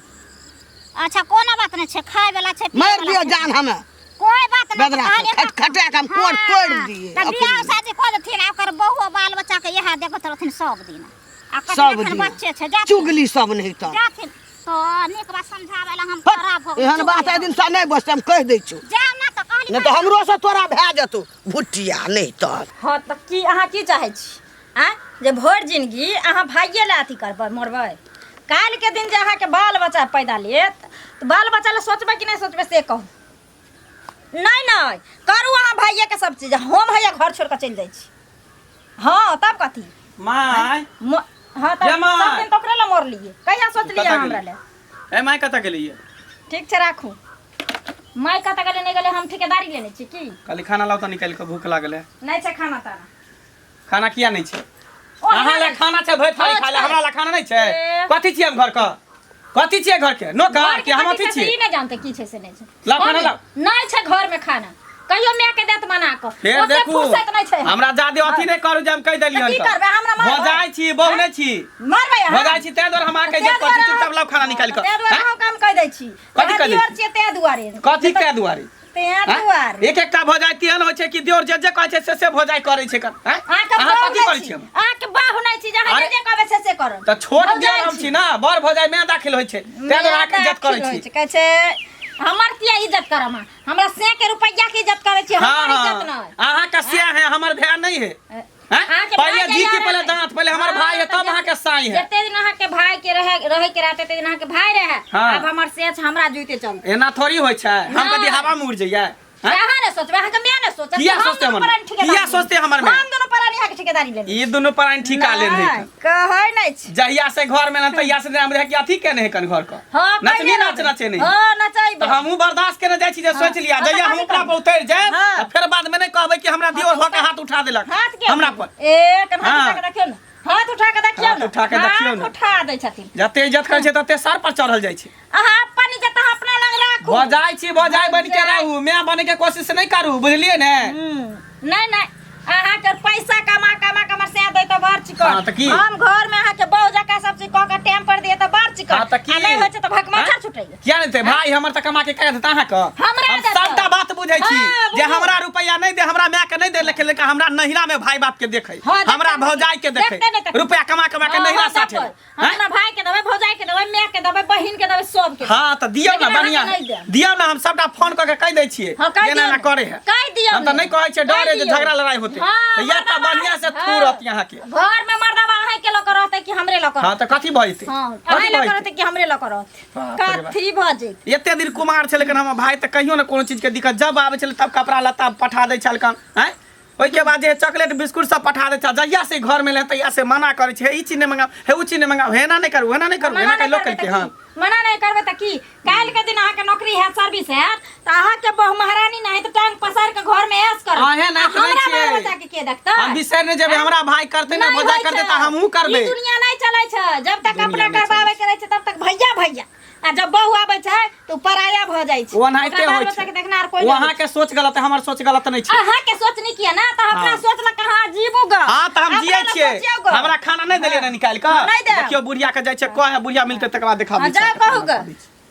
[SPEAKER 3] अच्छा कोनो बात नहि छै खाय वाला छै पियै
[SPEAKER 2] मारि
[SPEAKER 3] वाला
[SPEAKER 2] दिअ
[SPEAKER 3] छै।
[SPEAKER 2] जान हमे
[SPEAKER 3] कोई बात नहीं
[SPEAKER 2] बेदरा
[SPEAKER 3] कहलियै
[SPEAKER 2] के खट खटा के हम कोर तोड़ि दियै
[SPEAKER 3] तऽ
[SPEAKER 2] अपने।
[SPEAKER 3] बियाह शादी कऽ देथिन आ ओकर बहु आ बाल बच्चा के इएह देखैत रहथिन सब दिन आ कथी
[SPEAKER 2] सब
[SPEAKER 3] एखन
[SPEAKER 2] दिन
[SPEAKER 3] बच्चे छै जाथिन
[SPEAKER 2] चुगली सब नहि तऽ
[SPEAKER 3] जाथिन तऽ नीक बात समझाबै लए हम खराब भऽ
[SPEAKER 2] एहन बात एहि दिनसँ नहि बजतै हम कहि दै छियौ
[SPEAKER 3] जाउ ना तऽ कहली
[SPEAKER 2] नहि तऽ हमरोसँ तोरा भए जेतौ भुटिया नहि तऽ
[SPEAKER 3] हँ तऽ की अहाँ की चाहै छी आँय जे भरि जिनगी अहाँ भाइये लए अथी करबै मरबै काल्हिके दिन जे अहाँके बाल बच्चा पैदा लेत तऽ बाल बच्चा लए सोचबै कि नहि सोचबै से कहू नहि नहि करू अहाँ भाइयेके सब चीज हम हैया घर छोड़ि कऽ चलि जाइ छी हँ तब कथी
[SPEAKER 1] माय
[SPEAKER 3] हँ तब
[SPEAKER 1] ये माय।
[SPEAKER 3] सब दिन तऽ ओकरे लए मरलियै कहिया सोचलियै
[SPEAKER 1] कतऽ
[SPEAKER 3] अहाँ हमरा
[SPEAKER 1] गेलै?
[SPEAKER 3] लए
[SPEAKER 1] ए माय कतऽ गेलियै
[SPEAKER 3] ठीक छै राखू माय कतऽ गेलै नहि गेलै हम ठेकेदारी लेने छी की
[SPEAKER 1] कहली खाना लाउ तऽ निकालि कऽ भूख लागल है
[SPEAKER 3] नहि छै खाना ताना
[SPEAKER 1] खाना किया नहीं छै
[SPEAKER 3] ओ
[SPEAKER 1] अहाँ लए खाना छै भरि थारी
[SPEAKER 3] हाँ,
[SPEAKER 1] खाय लए
[SPEAKER 3] छै।
[SPEAKER 1] हमरा लए खाना नहीं छै
[SPEAKER 3] ए।
[SPEAKER 1] कथी छियै हम घर के कथी छियै घर के नौकर
[SPEAKER 3] घर
[SPEAKER 1] कि
[SPEAKER 3] के
[SPEAKER 1] हम
[SPEAKER 3] कथी
[SPEAKER 1] अथी
[SPEAKER 3] छै से
[SPEAKER 1] छियै
[SPEAKER 3] ई नहि जानते की छै से नहि छै
[SPEAKER 1] लाउ खाना लाउ।
[SPEAKER 3] नहि छै घर में खाना कहियो माय के देत बना कऽ
[SPEAKER 1] फेर
[SPEAKER 3] ओते
[SPEAKER 1] देखू
[SPEAKER 3] फुर्सत नहि छै
[SPEAKER 1] हमरा जादे अथी नहि करू जे हम कहि देलियै
[SPEAKER 3] तऽ की करबै? हमरा मारबै?
[SPEAKER 1] भजाइ छी बहु नहि छी
[SPEAKER 3] मारबै अहाँ?
[SPEAKER 1] भजाइ छी ताहि दुआरे हम अहाँके
[SPEAKER 3] ताहि
[SPEAKER 1] इज्जत करै छी
[SPEAKER 3] दुआरे
[SPEAKER 1] चुपचाप लाउ खाना निकालि कऽ
[SPEAKER 3] ताहि दुआरे
[SPEAKER 1] हैं?
[SPEAKER 3] हम काम कहि दै छी
[SPEAKER 1] कथी
[SPEAKER 3] अहाँ
[SPEAKER 1] कहि दै
[SPEAKER 3] दिअर
[SPEAKER 1] छी?
[SPEAKER 3] छियै ताहि दुआरे
[SPEAKER 1] कथी के दुआरे
[SPEAKER 3] तें दुआरे
[SPEAKER 1] एक एकटा भौजाइ तेहन होइ छै कि देवर जे जे कहै छै से से भौजाइ करै छै कन आँय?
[SPEAKER 3] अहाँके
[SPEAKER 1] अहाँ
[SPEAKER 3] बाहु
[SPEAKER 1] कथी
[SPEAKER 3] नहि
[SPEAKER 1] करै
[SPEAKER 3] छी
[SPEAKER 1] छी हम
[SPEAKER 3] अहाँके बाहु नहि छी जे अहाँ
[SPEAKER 1] अरे-
[SPEAKER 3] जे जे कहबै से से करब
[SPEAKER 1] तऽ छोट
[SPEAKER 3] भौजाइ
[SPEAKER 1] देवर हम छी ना बड़ भौजाइ मैं दाखिल होइ छै तें दुआरे अहाँके इज्जत करै
[SPEAKER 3] होइ
[SPEAKER 1] छी
[SPEAKER 3] छै। कहै छै हमर किया इज्जत करब अहाँ हमरा से के रुपैया के इज्जत करै छी
[SPEAKER 1] हाँ
[SPEAKER 3] हमर
[SPEAKER 1] हाँ
[SPEAKER 3] इज्जत नहि
[SPEAKER 1] अहाँके से है हमर भाय नहीं है हैं?
[SPEAKER 3] अहाँके
[SPEAKER 1] पहले
[SPEAKER 3] भाई
[SPEAKER 1] जी
[SPEAKER 3] जहिया
[SPEAKER 1] के पहले
[SPEAKER 3] रहै।
[SPEAKER 1] दांत पहले हमर
[SPEAKER 3] हाँ,
[SPEAKER 1] भाई है
[SPEAKER 3] तऽ
[SPEAKER 1] तब अहाँके साई है
[SPEAKER 3] जते दिन अहाँके भाई के रहे रहे के रहते दिन अहाँके भाई रहे
[SPEAKER 1] हाँ।
[SPEAKER 3] आब हमर से छै, हमरा जुइते चलते
[SPEAKER 1] एना थोड़ी होइ छै हम
[SPEAKER 3] नहि।
[SPEAKER 1] कथी हवा में उड़ जइयै हैं?
[SPEAKER 3] अहाँ ने सोचबै अहाँके माय ने सोचत
[SPEAKER 1] किया
[SPEAKER 3] हम
[SPEAKER 1] सोचतै
[SPEAKER 3] दुनू
[SPEAKER 1] हमर
[SPEAKER 3] प्राणी ठिकेदारी
[SPEAKER 1] किया सोचतै हमर माय?
[SPEAKER 3] हम दुनू प्राणी अहाँके ठिकेदारी लेबै
[SPEAKER 1] ई दुनू प्राणी ठीका लेन है
[SPEAKER 3] नहि, कहै नहि छी
[SPEAKER 1] जहिया से घर में तहिया से हम रहे कि अथी केने है कन घर का
[SPEAKER 3] हाँ
[SPEAKER 1] नचनी
[SPEAKER 3] कहिया
[SPEAKER 1] नाच
[SPEAKER 3] रहबै?
[SPEAKER 1] नचे नहीं
[SPEAKER 3] हाँ नचैबै
[SPEAKER 1] तऽ हमहूँ बर्दाश्त केने जाइ छी जे सोचि लिया
[SPEAKER 3] हाँ,
[SPEAKER 1] जहिया
[SPEAKER 3] तऽ
[SPEAKER 1] हम उपरा
[SPEAKER 3] कथी
[SPEAKER 1] पर उतरि जायब
[SPEAKER 3] हाँ।
[SPEAKER 1] तऽ फेर बाद में नहि कहबै कि हमरा दियोर भऽ के हाथ उठा देलक
[SPEAKER 3] हाथ के
[SPEAKER 1] हमरा पर
[SPEAKER 3] ए कन हाथ
[SPEAKER 1] हाँ।
[SPEAKER 3] उठा के देखियौ ने हाथ उठा के देखियौ
[SPEAKER 1] हाथ
[SPEAKER 3] ने
[SPEAKER 1] उठा के देखियौ
[SPEAKER 3] हाथ
[SPEAKER 1] ने।
[SPEAKER 3] उठा दै छथिन
[SPEAKER 1] जते इज्जत करै छै तते सर पर चढ़ल जाइ छै
[SPEAKER 3] अहाँ अपन इज्जत अहाँ अपना लग राखू
[SPEAKER 1] भऽ जाइ छी भऽ बनि के रहू माय बने के कोशिश नहि करू बुझलियै ने
[SPEAKER 3] नहीं नहीं अहाँके पैसा कमा कमा कमा से दै तऽ बड़ चिकन
[SPEAKER 1] हाँ, तऽ की?
[SPEAKER 3] हम घर में अहाँके बहु जकाँ सब चीज कऽ के टाइम पर दिए तऽ बड़ चिकन
[SPEAKER 1] हाँ, तऽ की?
[SPEAKER 3] आ नहि होइ छै तऽ भगमाछर
[SPEAKER 1] आँय?
[SPEAKER 3] छुटैया
[SPEAKER 1] किया नहि देतै भाई हमर तऽ कमा के कह देता अहाँके
[SPEAKER 3] हमरा
[SPEAKER 1] हम
[SPEAKER 3] देतै।
[SPEAKER 1] सबटा बात बुझै छी
[SPEAKER 3] हाँ,
[SPEAKER 1] जे
[SPEAKER 3] बुझू।
[SPEAKER 1] हमरा रुपैआ नहि दे हमरा माय के नहि दे लेकिन लेकिन हमरा नहिरा में भाई बाप के देखै
[SPEAKER 3] हाँ, देखतै
[SPEAKER 1] हमरा
[SPEAKER 3] नहि।
[SPEAKER 1] भौजाई के देखै
[SPEAKER 3] देखतै नहि तऽ-
[SPEAKER 1] रुपैआ कमा कमा के
[SPEAKER 3] हाँ,
[SPEAKER 1] नहिरा
[SPEAKER 3] हाँ,
[SPEAKER 1] साथे
[SPEAKER 3] देबै। हम
[SPEAKER 1] आँय?
[SPEAKER 3] अपना भाई के देबै भौजाई के देबै माय के देबै बहिन के देबै सब के
[SPEAKER 1] हाँ तऽ दियौ ने
[SPEAKER 3] लेकिन अहाँके
[SPEAKER 1] बढ़िया
[SPEAKER 3] नहि देब।
[SPEAKER 1] दियौ ने हम सबटा फोन कऽ के कहि दै छियै
[SPEAKER 3] हाँ, कहि
[SPEAKER 1] एना
[SPEAKER 3] दियौ
[SPEAKER 1] एना
[SPEAKER 3] ने।
[SPEAKER 1] करे है
[SPEAKER 3] कहि दियौ
[SPEAKER 1] हम तऽ
[SPEAKER 3] ने।
[SPEAKER 1] नहि कहै छियै डर है जे
[SPEAKER 3] कहि दियौ।
[SPEAKER 1] झगड़ा लड़ाई होतै
[SPEAKER 3] हाँ,
[SPEAKER 1] तऽ इएह तऽ
[SPEAKER 3] मर्दाबा
[SPEAKER 1] बढ़िया से
[SPEAKER 3] हाँ।
[SPEAKER 1] थूरत यहाँ के
[SPEAKER 3] घर में मर्दाबा अहीं के लऽ के रहतै कि हमरे लऽ के
[SPEAKER 1] हाँ तऽ कथी भऽ जेतै
[SPEAKER 3] हाँ
[SPEAKER 1] कथी
[SPEAKER 3] अहीं लऽ
[SPEAKER 1] भऽ
[SPEAKER 3] के
[SPEAKER 1] जेतै
[SPEAKER 3] रहतै कि हमरे लऽ के रहतै
[SPEAKER 1] बाप रे बाप।
[SPEAKER 3] कथी भऽ जेतै
[SPEAKER 1] एते दिन कुमार छै लेकिन हमर भाई तऽ कहियो ने कोनो चीजके दिक्कत जब आबै छलै तब कपड़ा लत्ता पठा दै छलखन आँय ओहिके बाद जे चॉकलेट बिस्कुट सब पठा दै छै जहिया से घर में ले तहिया से मना करै छै हे ई चीज नहि मंगाउ हे ओ चीज नहि मंगाउ हे एना नहि करू एना नहि करू
[SPEAKER 3] मना
[SPEAKER 1] एना
[SPEAKER 3] नहि
[SPEAKER 1] कहि लोक
[SPEAKER 3] करबै
[SPEAKER 1] केलकै
[SPEAKER 3] तऽ
[SPEAKER 1] हँ
[SPEAKER 3] की? मना नहि करबै तऽ की काल्हि के दिन अहाँके नौकरी हैत सर्विस हैत तऽ अहाँके बहु महारानी नहि तऽ टांग पसारि के घर में ऐश करत
[SPEAKER 1] अहें नहि
[SPEAKER 3] आ
[SPEAKER 1] सुनै
[SPEAKER 3] हमरा
[SPEAKER 1] छियै।
[SPEAKER 3] बाल बच्चा के के देखतै
[SPEAKER 1] हम बिसरि नहि जेबै हमरा भाई करतै ने
[SPEAKER 3] नहि
[SPEAKER 1] भौजाई
[SPEAKER 3] होइ
[SPEAKER 1] करतै
[SPEAKER 3] छै।
[SPEAKER 1] तऽ हमहूँ करबै
[SPEAKER 3] ई दुनिया नहि चलै छै जब तक
[SPEAKER 1] दुनिया
[SPEAKER 3] अपना
[SPEAKER 1] नहि
[SPEAKER 3] करबाबै के रहै छै तब तक भैया भैया आ जब बहु आबै छै तऽ उ पराया भऽ जाइ छै
[SPEAKER 1] ओ एनाहिते
[SPEAKER 3] ओकरा बाल
[SPEAKER 1] होइ
[SPEAKER 3] बच्चा
[SPEAKER 1] छै
[SPEAKER 3] के देखनाहार कोइ
[SPEAKER 1] ओ
[SPEAKER 3] नहि होइ
[SPEAKER 1] अहाँके सोच गलत है हमर सोच गलत नहि
[SPEAKER 3] छै।
[SPEAKER 1] छै
[SPEAKER 3] अहाँके सोच नीक यऽ ने तऽ अपना
[SPEAKER 1] हाँ।
[SPEAKER 3] सोच लऽ कहाँ जीबू ग
[SPEAKER 1] हाँ तऽ हम
[SPEAKER 3] अपना
[SPEAKER 1] जियै
[SPEAKER 3] लए
[SPEAKER 1] छियै
[SPEAKER 3] सोचियौ ग।
[SPEAKER 1] हमरा खाना नहि देलियै ने निकालि कऽ
[SPEAKER 3] नहि देब।
[SPEAKER 1] देखियौ बुढ़िया के जाइ छै कहे बुढ़िया मिलतै तकर बाद देखाबै
[SPEAKER 3] हाँ, जाउ कहू ग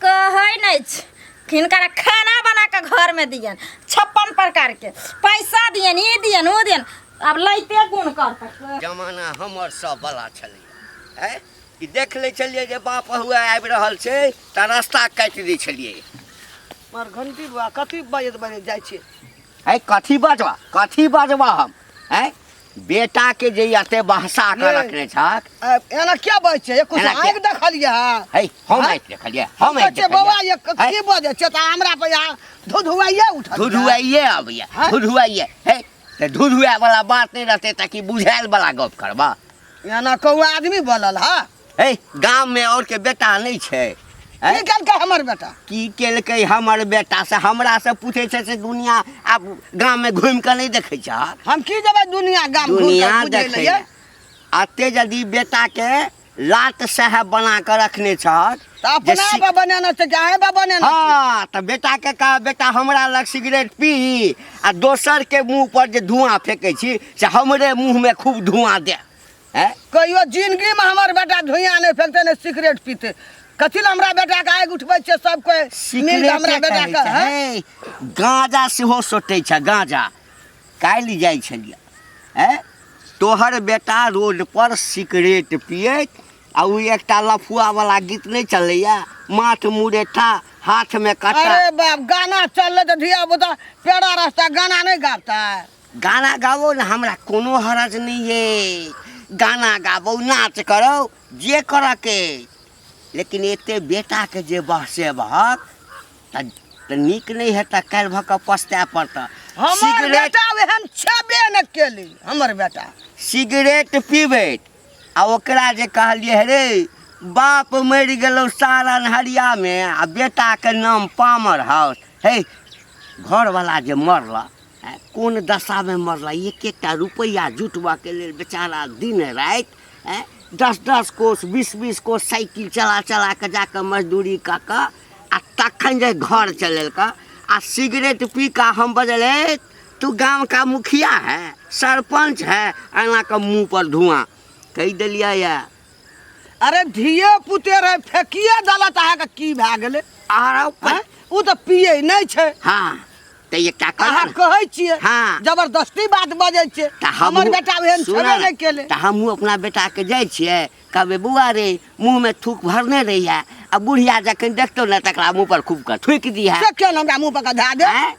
[SPEAKER 3] कहै नहि छै हिनकर खाना बना कऽ घरमे दियन 56 प्रकार के पैसा दियन ई दियन ओ दियन आब लैते गुण करतै
[SPEAKER 4] जमाना हमर सब वाला छलैया है कि देख लै छलियै जे बाप हुआ आबि रहल छै तऽ रास्ता काटि दै छलियै
[SPEAKER 2] मार घंटी बा कथी बजैत बजैत जाइ छियै
[SPEAKER 4] है कथी बजबा कथी बजबा हम है बेटाके जे एते बहसा कऽ रखने छक
[SPEAKER 2] एना क्या बजै छियै कुछ
[SPEAKER 4] एना किया?
[SPEAKER 2] आँखि देखलियै हँ
[SPEAKER 4] है हम
[SPEAKER 2] हैं?
[SPEAKER 4] आँखि देखलियै हम
[SPEAKER 2] कहै
[SPEAKER 4] आँखि
[SPEAKER 2] छियै बौआ
[SPEAKER 4] देखलियै
[SPEAKER 2] ये की बजै छियै तऽ हमरा पर यहाँ धुधुआइए उठल
[SPEAKER 4] धुधुआइए अबैया
[SPEAKER 2] हैं?
[SPEAKER 4] धुधुआइए है तऽ धुधुआए वाला बात नहि रहतै तऽ की बुझायल वाला गप करबा
[SPEAKER 2] एना कहू आदमी बोलल हँ
[SPEAKER 4] है गाममे और के बेटा नहि छै
[SPEAKER 2] की केलकै हमर बेटा
[SPEAKER 4] की केलकै हमर बेटा से हमरा से पूछै छै से दुनिया आब गाममे घुमि कऽ नहि देखै छै
[SPEAKER 2] हम की जेबै दुनिया गाम घूम
[SPEAKER 4] दुनिया
[SPEAKER 2] कऽ बुझै
[SPEAKER 4] देखै
[SPEAKER 2] लए
[SPEAKER 4] अते यदि बेटाके लात साहेब बना कऽ रखने छह
[SPEAKER 2] तऽ
[SPEAKER 4] जे
[SPEAKER 2] अपना पर बनेने छै कि अहें पर बनेने छै
[SPEAKER 4] हँ तऽ बेटाके कह बेटा हमरा लग सिगरेट पी आ दोसरके मुँह पर जे धुआँ फेकै छी से हमरे मुँहमे खूब धुआँ दे हैं
[SPEAKER 2] कहियो जिंदगीमे हमर बेटा धुइयाँ नहि फेकतै नहि सिगरेट पीतै कथी लए हमरा बेटाके आगि उठबै छियै सब कोइ मिल कऽ हमरा
[SPEAKER 4] सिगरेटे कहै
[SPEAKER 2] बेटाके
[SPEAKER 4] छै
[SPEAKER 2] हैं?
[SPEAKER 4] हे, गाँजा सेहो सोटै छै गाँजा काल्हि जाइ छलियै हैं तोहर बेटा रोड पर सिगरेट पियैत आ ओ एकटा लफुआ वाला गीत नहि चलैया माथ मुरेठा हाथमे काँटा
[SPEAKER 2] अरे बाप गाना चललै तऽ धिया पुता पेड़ा रास्ता गाना नहि गाबतै
[SPEAKER 4] गाना गाबो ने हमरा कोनो हरज नहि ये गाना गाबो नाच करो जे करऽ के लेकिन एते बेटाके जे बहसेबहक तऽ नीक नहि हेतऽ काल्हि भऽ कऽ पछताए पड़तऽ
[SPEAKER 2] हमर
[SPEAKER 4] सिगरेट
[SPEAKER 2] बेटा एहन छेबे नहि केली हमर बेटा
[SPEAKER 4] सिगरेट पीबैत आ ओकरा जे कहलियै हे रे बाप मरि गेलौ सारा अन्हरियामे आ बेटाके नाम पामर हाउस हे घरवला जे मरला कोन दशामे मरला एक एकटा रुपैआ जुटबऽके लेल बेचारा दिन राति 10-10 कोस 20-20 कोस साइकिल चला चला कऽ जाकऽ मजदूरी कऽ कऽ आ तखन जे घर चलेलकै आ सिगरेट पी कऽ हम बजलै तू गाम का मुखिया है सरपंच है एना कऽ मुँह पर धुआं कहि देलियै यऽ
[SPEAKER 2] अरे धिये पुते रहे फेकिए देलत अहाँके की भए गेलै
[SPEAKER 4] आरो
[SPEAKER 2] आँय? ओ तऽ पियै नहि छै
[SPEAKER 4] हाँ तऽ एकटा कर
[SPEAKER 2] अहाँ कहै छियै
[SPEAKER 4] हाँ।
[SPEAKER 2] जबरदस्ती बात बजै छियै
[SPEAKER 4] तऽ
[SPEAKER 2] हमर
[SPEAKER 4] हमहूँ
[SPEAKER 2] बेटा एहन
[SPEAKER 4] सुनऽ
[SPEAKER 2] छेबे
[SPEAKER 4] ने,
[SPEAKER 2] नहि केलै
[SPEAKER 4] तऽ हमहूँ अपना बेटाके जाइ छियै कहबै बौआ रे मुँहमे थूक भरने रहिए आ बुढ़िया जखन देखतौ ने तकरा मुँह पर खूब कऽ थूकि दिहे
[SPEAKER 2] से किया ने हमरा मुँह पर कऽ धए दे
[SPEAKER 4] आँय?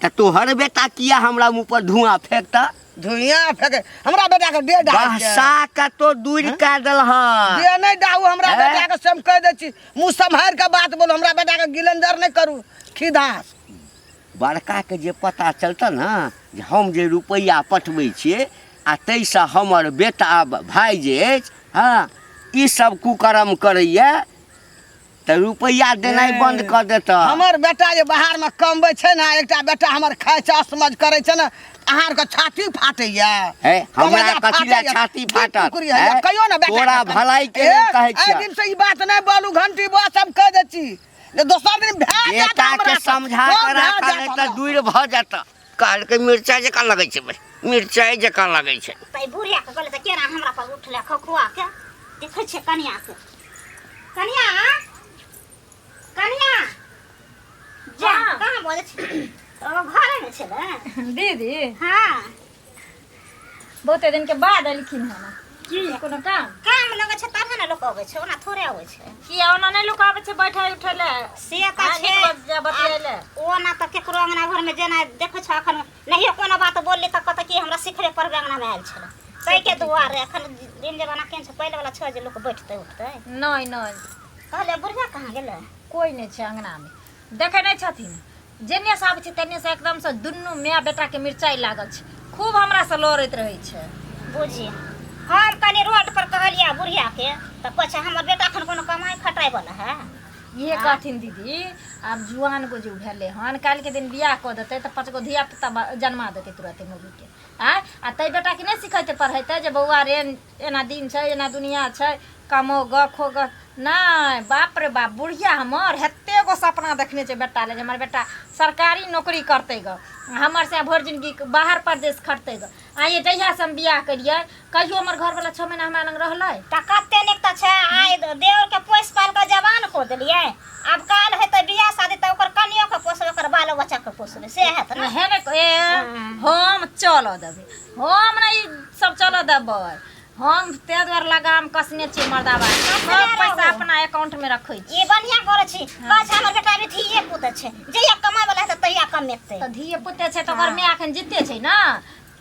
[SPEAKER 4] तऽ तोहर बेटा किया हमरा मुँह पर धुआँ फेकतऽ
[SPEAKER 2] धुइयाँ फेके हमरा बेटा के डेढ़ डाल छै।
[SPEAKER 4] बहसा के तो दूर कए देलहक
[SPEAKER 2] दे नहि डाहू हमरा
[SPEAKER 4] हैं?
[SPEAKER 2] बेटा के से हम कहि दै छी मुँह सम्हारि के बात बोलू हमरा बेटा के गिलंजर नहि करू खिधास
[SPEAKER 4] बड़काके जे पता चलतऽ ने जे हम जे रुपैआ पठबै छियै आ ताहिसँ हमर बेटा भाय जे अछि हँ ई सब कुकर्म करैए तऽ रुपैआ देनाइ बन्द कऽ देतऽ
[SPEAKER 2] हमर बेटा जे बाहर में कमबै छै ने एकटा बेटा हमर खाइ छै असमझ करै छै ने अहाँ आरके छाती फाटैया
[SPEAKER 4] हे, हमरा
[SPEAKER 2] कलेजा
[SPEAKER 4] कथी लए
[SPEAKER 2] फाटैया,
[SPEAKER 4] छाती
[SPEAKER 2] दू
[SPEAKER 4] फाटत,
[SPEAKER 2] टुकड़ी होइया।
[SPEAKER 4] हे?
[SPEAKER 2] कहियो ने बेटा
[SPEAKER 4] तोरा
[SPEAKER 2] के
[SPEAKER 4] भलाई के लेल
[SPEAKER 2] ए,
[SPEAKER 4] कहै
[SPEAKER 2] एहि
[SPEAKER 4] छियह।
[SPEAKER 2] दिन से ई बात नहि बोलू घंटी बस हम कहि दै छी जे दोसर दिन भए जायत
[SPEAKER 4] बेटा
[SPEAKER 2] हमरा
[SPEAKER 4] के
[SPEAKER 2] से,
[SPEAKER 4] समझा
[SPEAKER 2] सब
[SPEAKER 4] के
[SPEAKER 2] भए
[SPEAKER 4] राखऽ
[SPEAKER 2] जायत
[SPEAKER 4] नहि तऽ
[SPEAKER 2] हमरा से।
[SPEAKER 4] दूर भऽ जेतऽ कहलकै मिरचाइ जकाँ लगै छै बे मिरचाइ जकाँ लगै छै
[SPEAKER 3] तऽ ई बुढ़िया के कहले तऽ केना हमरा पर उठले खखुआ के देखै छियै कनिया के कनिया कनिया जा
[SPEAKER 5] हाँ।
[SPEAKER 3] कहाँ बोलै छी ओ घरे मे छलै
[SPEAKER 5] दीदी
[SPEAKER 3] हाँ
[SPEAKER 5] बहुते दिन के बाद एलखिन हन
[SPEAKER 3] की
[SPEAKER 5] कोनो काम
[SPEAKER 3] काम लगै छै तब ने लोक अबै छै ओना थोड़े अबै छै
[SPEAKER 5] किया ओना नहि लोक आबै छै बैठे उठे ले
[SPEAKER 3] से तऽ
[SPEAKER 5] आ,
[SPEAKER 3] छै
[SPEAKER 5] नीक बजा बतियाइले।
[SPEAKER 3] ओना तऽ केकरो अंगना घरमे जेना देखै छौ एखन नहियो कोनो बात बोलली तऽ कहतै कि हमरा सिखबे पढ़बे अंगनामे आयल छलै ताहिके दुआरे एखन दिन जमाना केहन छै पहिले वाला छै जे लोक बैठतै उठतै
[SPEAKER 5] नहि नहि
[SPEAKER 3] कहलियै बुढ़िया कहाँ गेलै
[SPEAKER 5] कोइ नहि छै अंगनामे देखै नहि छथिन जेने से आबै छै तेने से एकदमसँ दुनू माय बेटाके मिरचाइ लागल छै खूब हमरासँ लड़ैत रहै छै
[SPEAKER 3] बुझी हम कनि रोड पर कहलियै बुढ़ियाके तऽ कहै छै हमर बेटा एखन कोनो कमाइ खटाइ वाला है
[SPEAKER 5] इहे कहथिन दीदी आब जुआन गो जे भेलै हन काल्हिके दिन बियाह कऽ देतै तऽ पाँच गो धिया पुता जन्मा देतै तुरते मौगीके आँय आ ताहि बेटाके नहि सिखेतै पढ़ेतै जे बौआ रे एना दिन छै एना दुनिया छै कमो गऽ खो गऽ नहि बाप रे बाप बुढ़िया हमर एते गो सपना देखने छै बेटा ले जे हमर बेटा सरकारी नौकरी करतै गऽ हमर से भरि जिनगी बाहर परदेश खटतै गऽ आइए जहियासँ हम बियाह केलियै कहियो हमर घरवला 6 महीना हमरा लग रहलै
[SPEAKER 3] तऽ कते नीक तऽ छै आइ देवर के पोसि पालि कऽ जवान कऽ देलियै आब काल हेतै बियाह शादी तऽ ओकर कनियो के पोसबै ओकर बालो बच्चा के पोसबै से हेत ने
[SPEAKER 5] हे ने ए हम चलऽ देबै हम नहि ई सब चलऽ देबै हम ताहि दुआरे लगाम कसने छी मर्दाबा सब पैसा अपना अकाउंट में रखै छी
[SPEAKER 3] ई बढ़िया करै छी कहै छै हमर बेटा अभी धिये पुत छै जहिया कमाइ वाला हेतै तहिया कमेतै
[SPEAKER 5] तऽ धिये पुते छै तऽ ओकर माय एखन जिते छै ने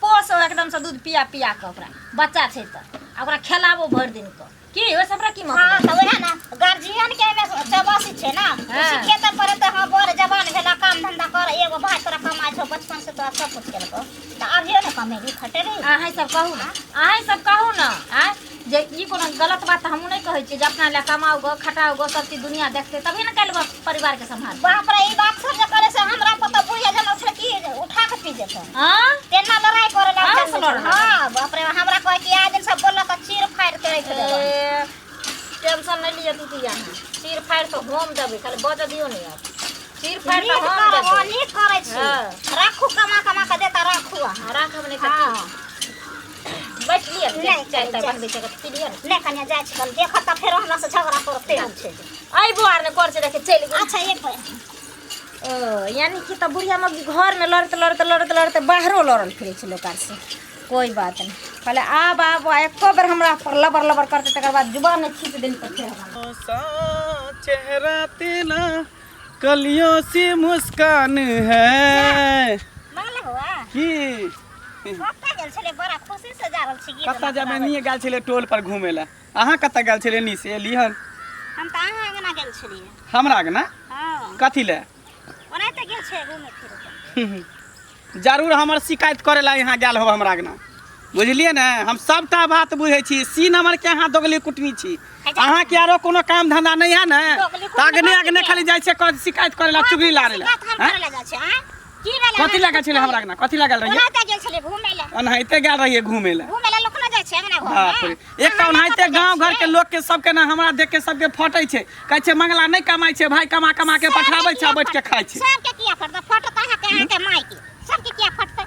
[SPEAKER 5] पोसो एकदम से दूध पिया पिया कऽ ओकरा बच्चा छै तऽ आ ओकरा खेलाबो भरि दिन कऽ की ओहिसँ हमरा की
[SPEAKER 3] हाँ
[SPEAKER 5] मतलब
[SPEAKER 3] तऽ वएह ने गार्जियन के एहिमे चौबसी छै ने
[SPEAKER 5] हाँ।
[SPEAKER 3] सिखेतै पढ़ेतै हाँ बड़ जवान भेला काम धंधा कर एगो भाय तोरा कमाइ छौ बचपन से तोरा सब कुछ केलकौ तऽ अभियो ने कमेबी खटेबी
[SPEAKER 5] अहाँ सब कहू ने अहाँ सब कहू ने आँय जे ई कोनो गलत बात तऽ हमहूँ नहि कहै छियै जे अपना लए कमाउ गो खटाउ गो सब चीज दुनिया देखतै तभी ने काल्हि परिवारके सम्हार
[SPEAKER 3] बाप रे ई बात सब जे करे से हमरा पता बुढ़िया जमा उठल की उठा के पी जेतै
[SPEAKER 5] हाँ
[SPEAKER 3] तेना लड़ाई करे
[SPEAKER 5] हाँ,
[SPEAKER 3] लग
[SPEAKER 5] से लड़ाई।
[SPEAKER 3] हां बाप रे हमरा कहे कि आइ दिन सब बोलल त चीर फाड़ के रख देबै
[SPEAKER 5] ए, टेंशन नहीं लिअ दीदी अहाँ चीर फाड़ तो हम देबै खाली बजऽ दियौ ने आब चीर फाड़
[SPEAKER 3] नीक
[SPEAKER 5] तऽ हम
[SPEAKER 3] करब
[SPEAKER 5] देबै
[SPEAKER 3] नीक करै छी
[SPEAKER 5] हाँ।
[SPEAKER 3] राखू कमा कमा के देता राखू अहाँ
[SPEAKER 5] हाँ, राखब नहि तऽ
[SPEAKER 3] हाँ
[SPEAKER 5] की बैठ लिअ
[SPEAKER 3] नहि,
[SPEAKER 5] चाय ताय
[SPEAKER 3] जाय।
[SPEAKER 5] बनबै छै तऽ पी लिअ ने
[SPEAKER 3] नहि कनिया जाइ छी कन देखत तऽ फेरो हमरा से झगड़ा करते हम छै जे।
[SPEAKER 5] अयबो आर नहि कर छै देखे चलि गेल
[SPEAKER 3] अच्छा एक बेर
[SPEAKER 5] ओ यानी कि तऽ बुढ़िया मौगी घरमे लड़ैत लड़ैत लड़ैत लड़ैत बाहरो लड़ल फिरै छै लोक आर से कोइ बात नहि कहले आब आब आ एको बेर हमरा पर लबर लबर करतै तकर बाद जुबान नहि खींच देली तऽ फेर हमरा
[SPEAKER 1] सा चेहरा तेरा कलियों सी मुस्कान है
[SPEAKER 3] मंगला हुआ
[SPEAKER 1] की
[SPEAKER 3] कतऽ गेल छलै बड़ा खुशी से जा रहल छी गीत
[SPEAKER 1] कतऽ जाबे
[SPEAKER 3] गाबै।
[SPEAKER 1] नहीं गेल छलै टोल पर घूमे ला अहाँ कतऽ गेल छलियै नी से एली हन
[SPEAKER 3] हम तऽ अहाँ अंगना गेल छलियै
[SPEAKER 1] हमरा अंगना
[SPEAKER 3] हँ
[SPEAKER 1] कथी लए
[SPEAKER 3] ओनाहिते गेल छै घूमे फिरे
[SPEAKER 1] जरूर हमर शिकायत करे ला यहाँ गेल हो हमरा अंगना बुझलियै ने हम सबटा बात बुझै छी सी नंबर के अहाँ दोगली कुटनी छी अहाँके आरो कोनो काम धंधा नहीं है ने
[SPEAKER 3] दोगली
[SPEAKER 1] तऽ अगने
[SPEAKER 3] कुटनी
[SPEAKER 1] अगने खाली जाइ छै शिकायत करे ला चुगली लारे ला
[SPEAKER 3] शिकायत हम
[SPEAKER 1] आँय?
[SPEAKER 3] करे ला जाइ छै आँय की भेलै
[SPEAKER 1] कथी लागल छलै हमरा अंगना कथी लागल रहियै
[SPEAKER 3] ओनाहिते गेल छलियै घूमे लए
[SPEAKER 1] ओनाहिते गेल रहियै घूमे लए
[SPEAKER 3] घूमे लए लोक न जाइ छै अंगना घर
[SPEAKER 1] बाप रे एक तऽ ओनाहिते गाँव घर के लोक के सबके ने हमरा देख के सबके फटै छै कहै छै मंगला नहि कमाइ छै भाय कमा कमा के पठाबै छै आ बैठ के खाइ छै
[SPEAKER 3] सबके किया फटतै फटत अहाँके अहाँके माय के सबके किया फटतै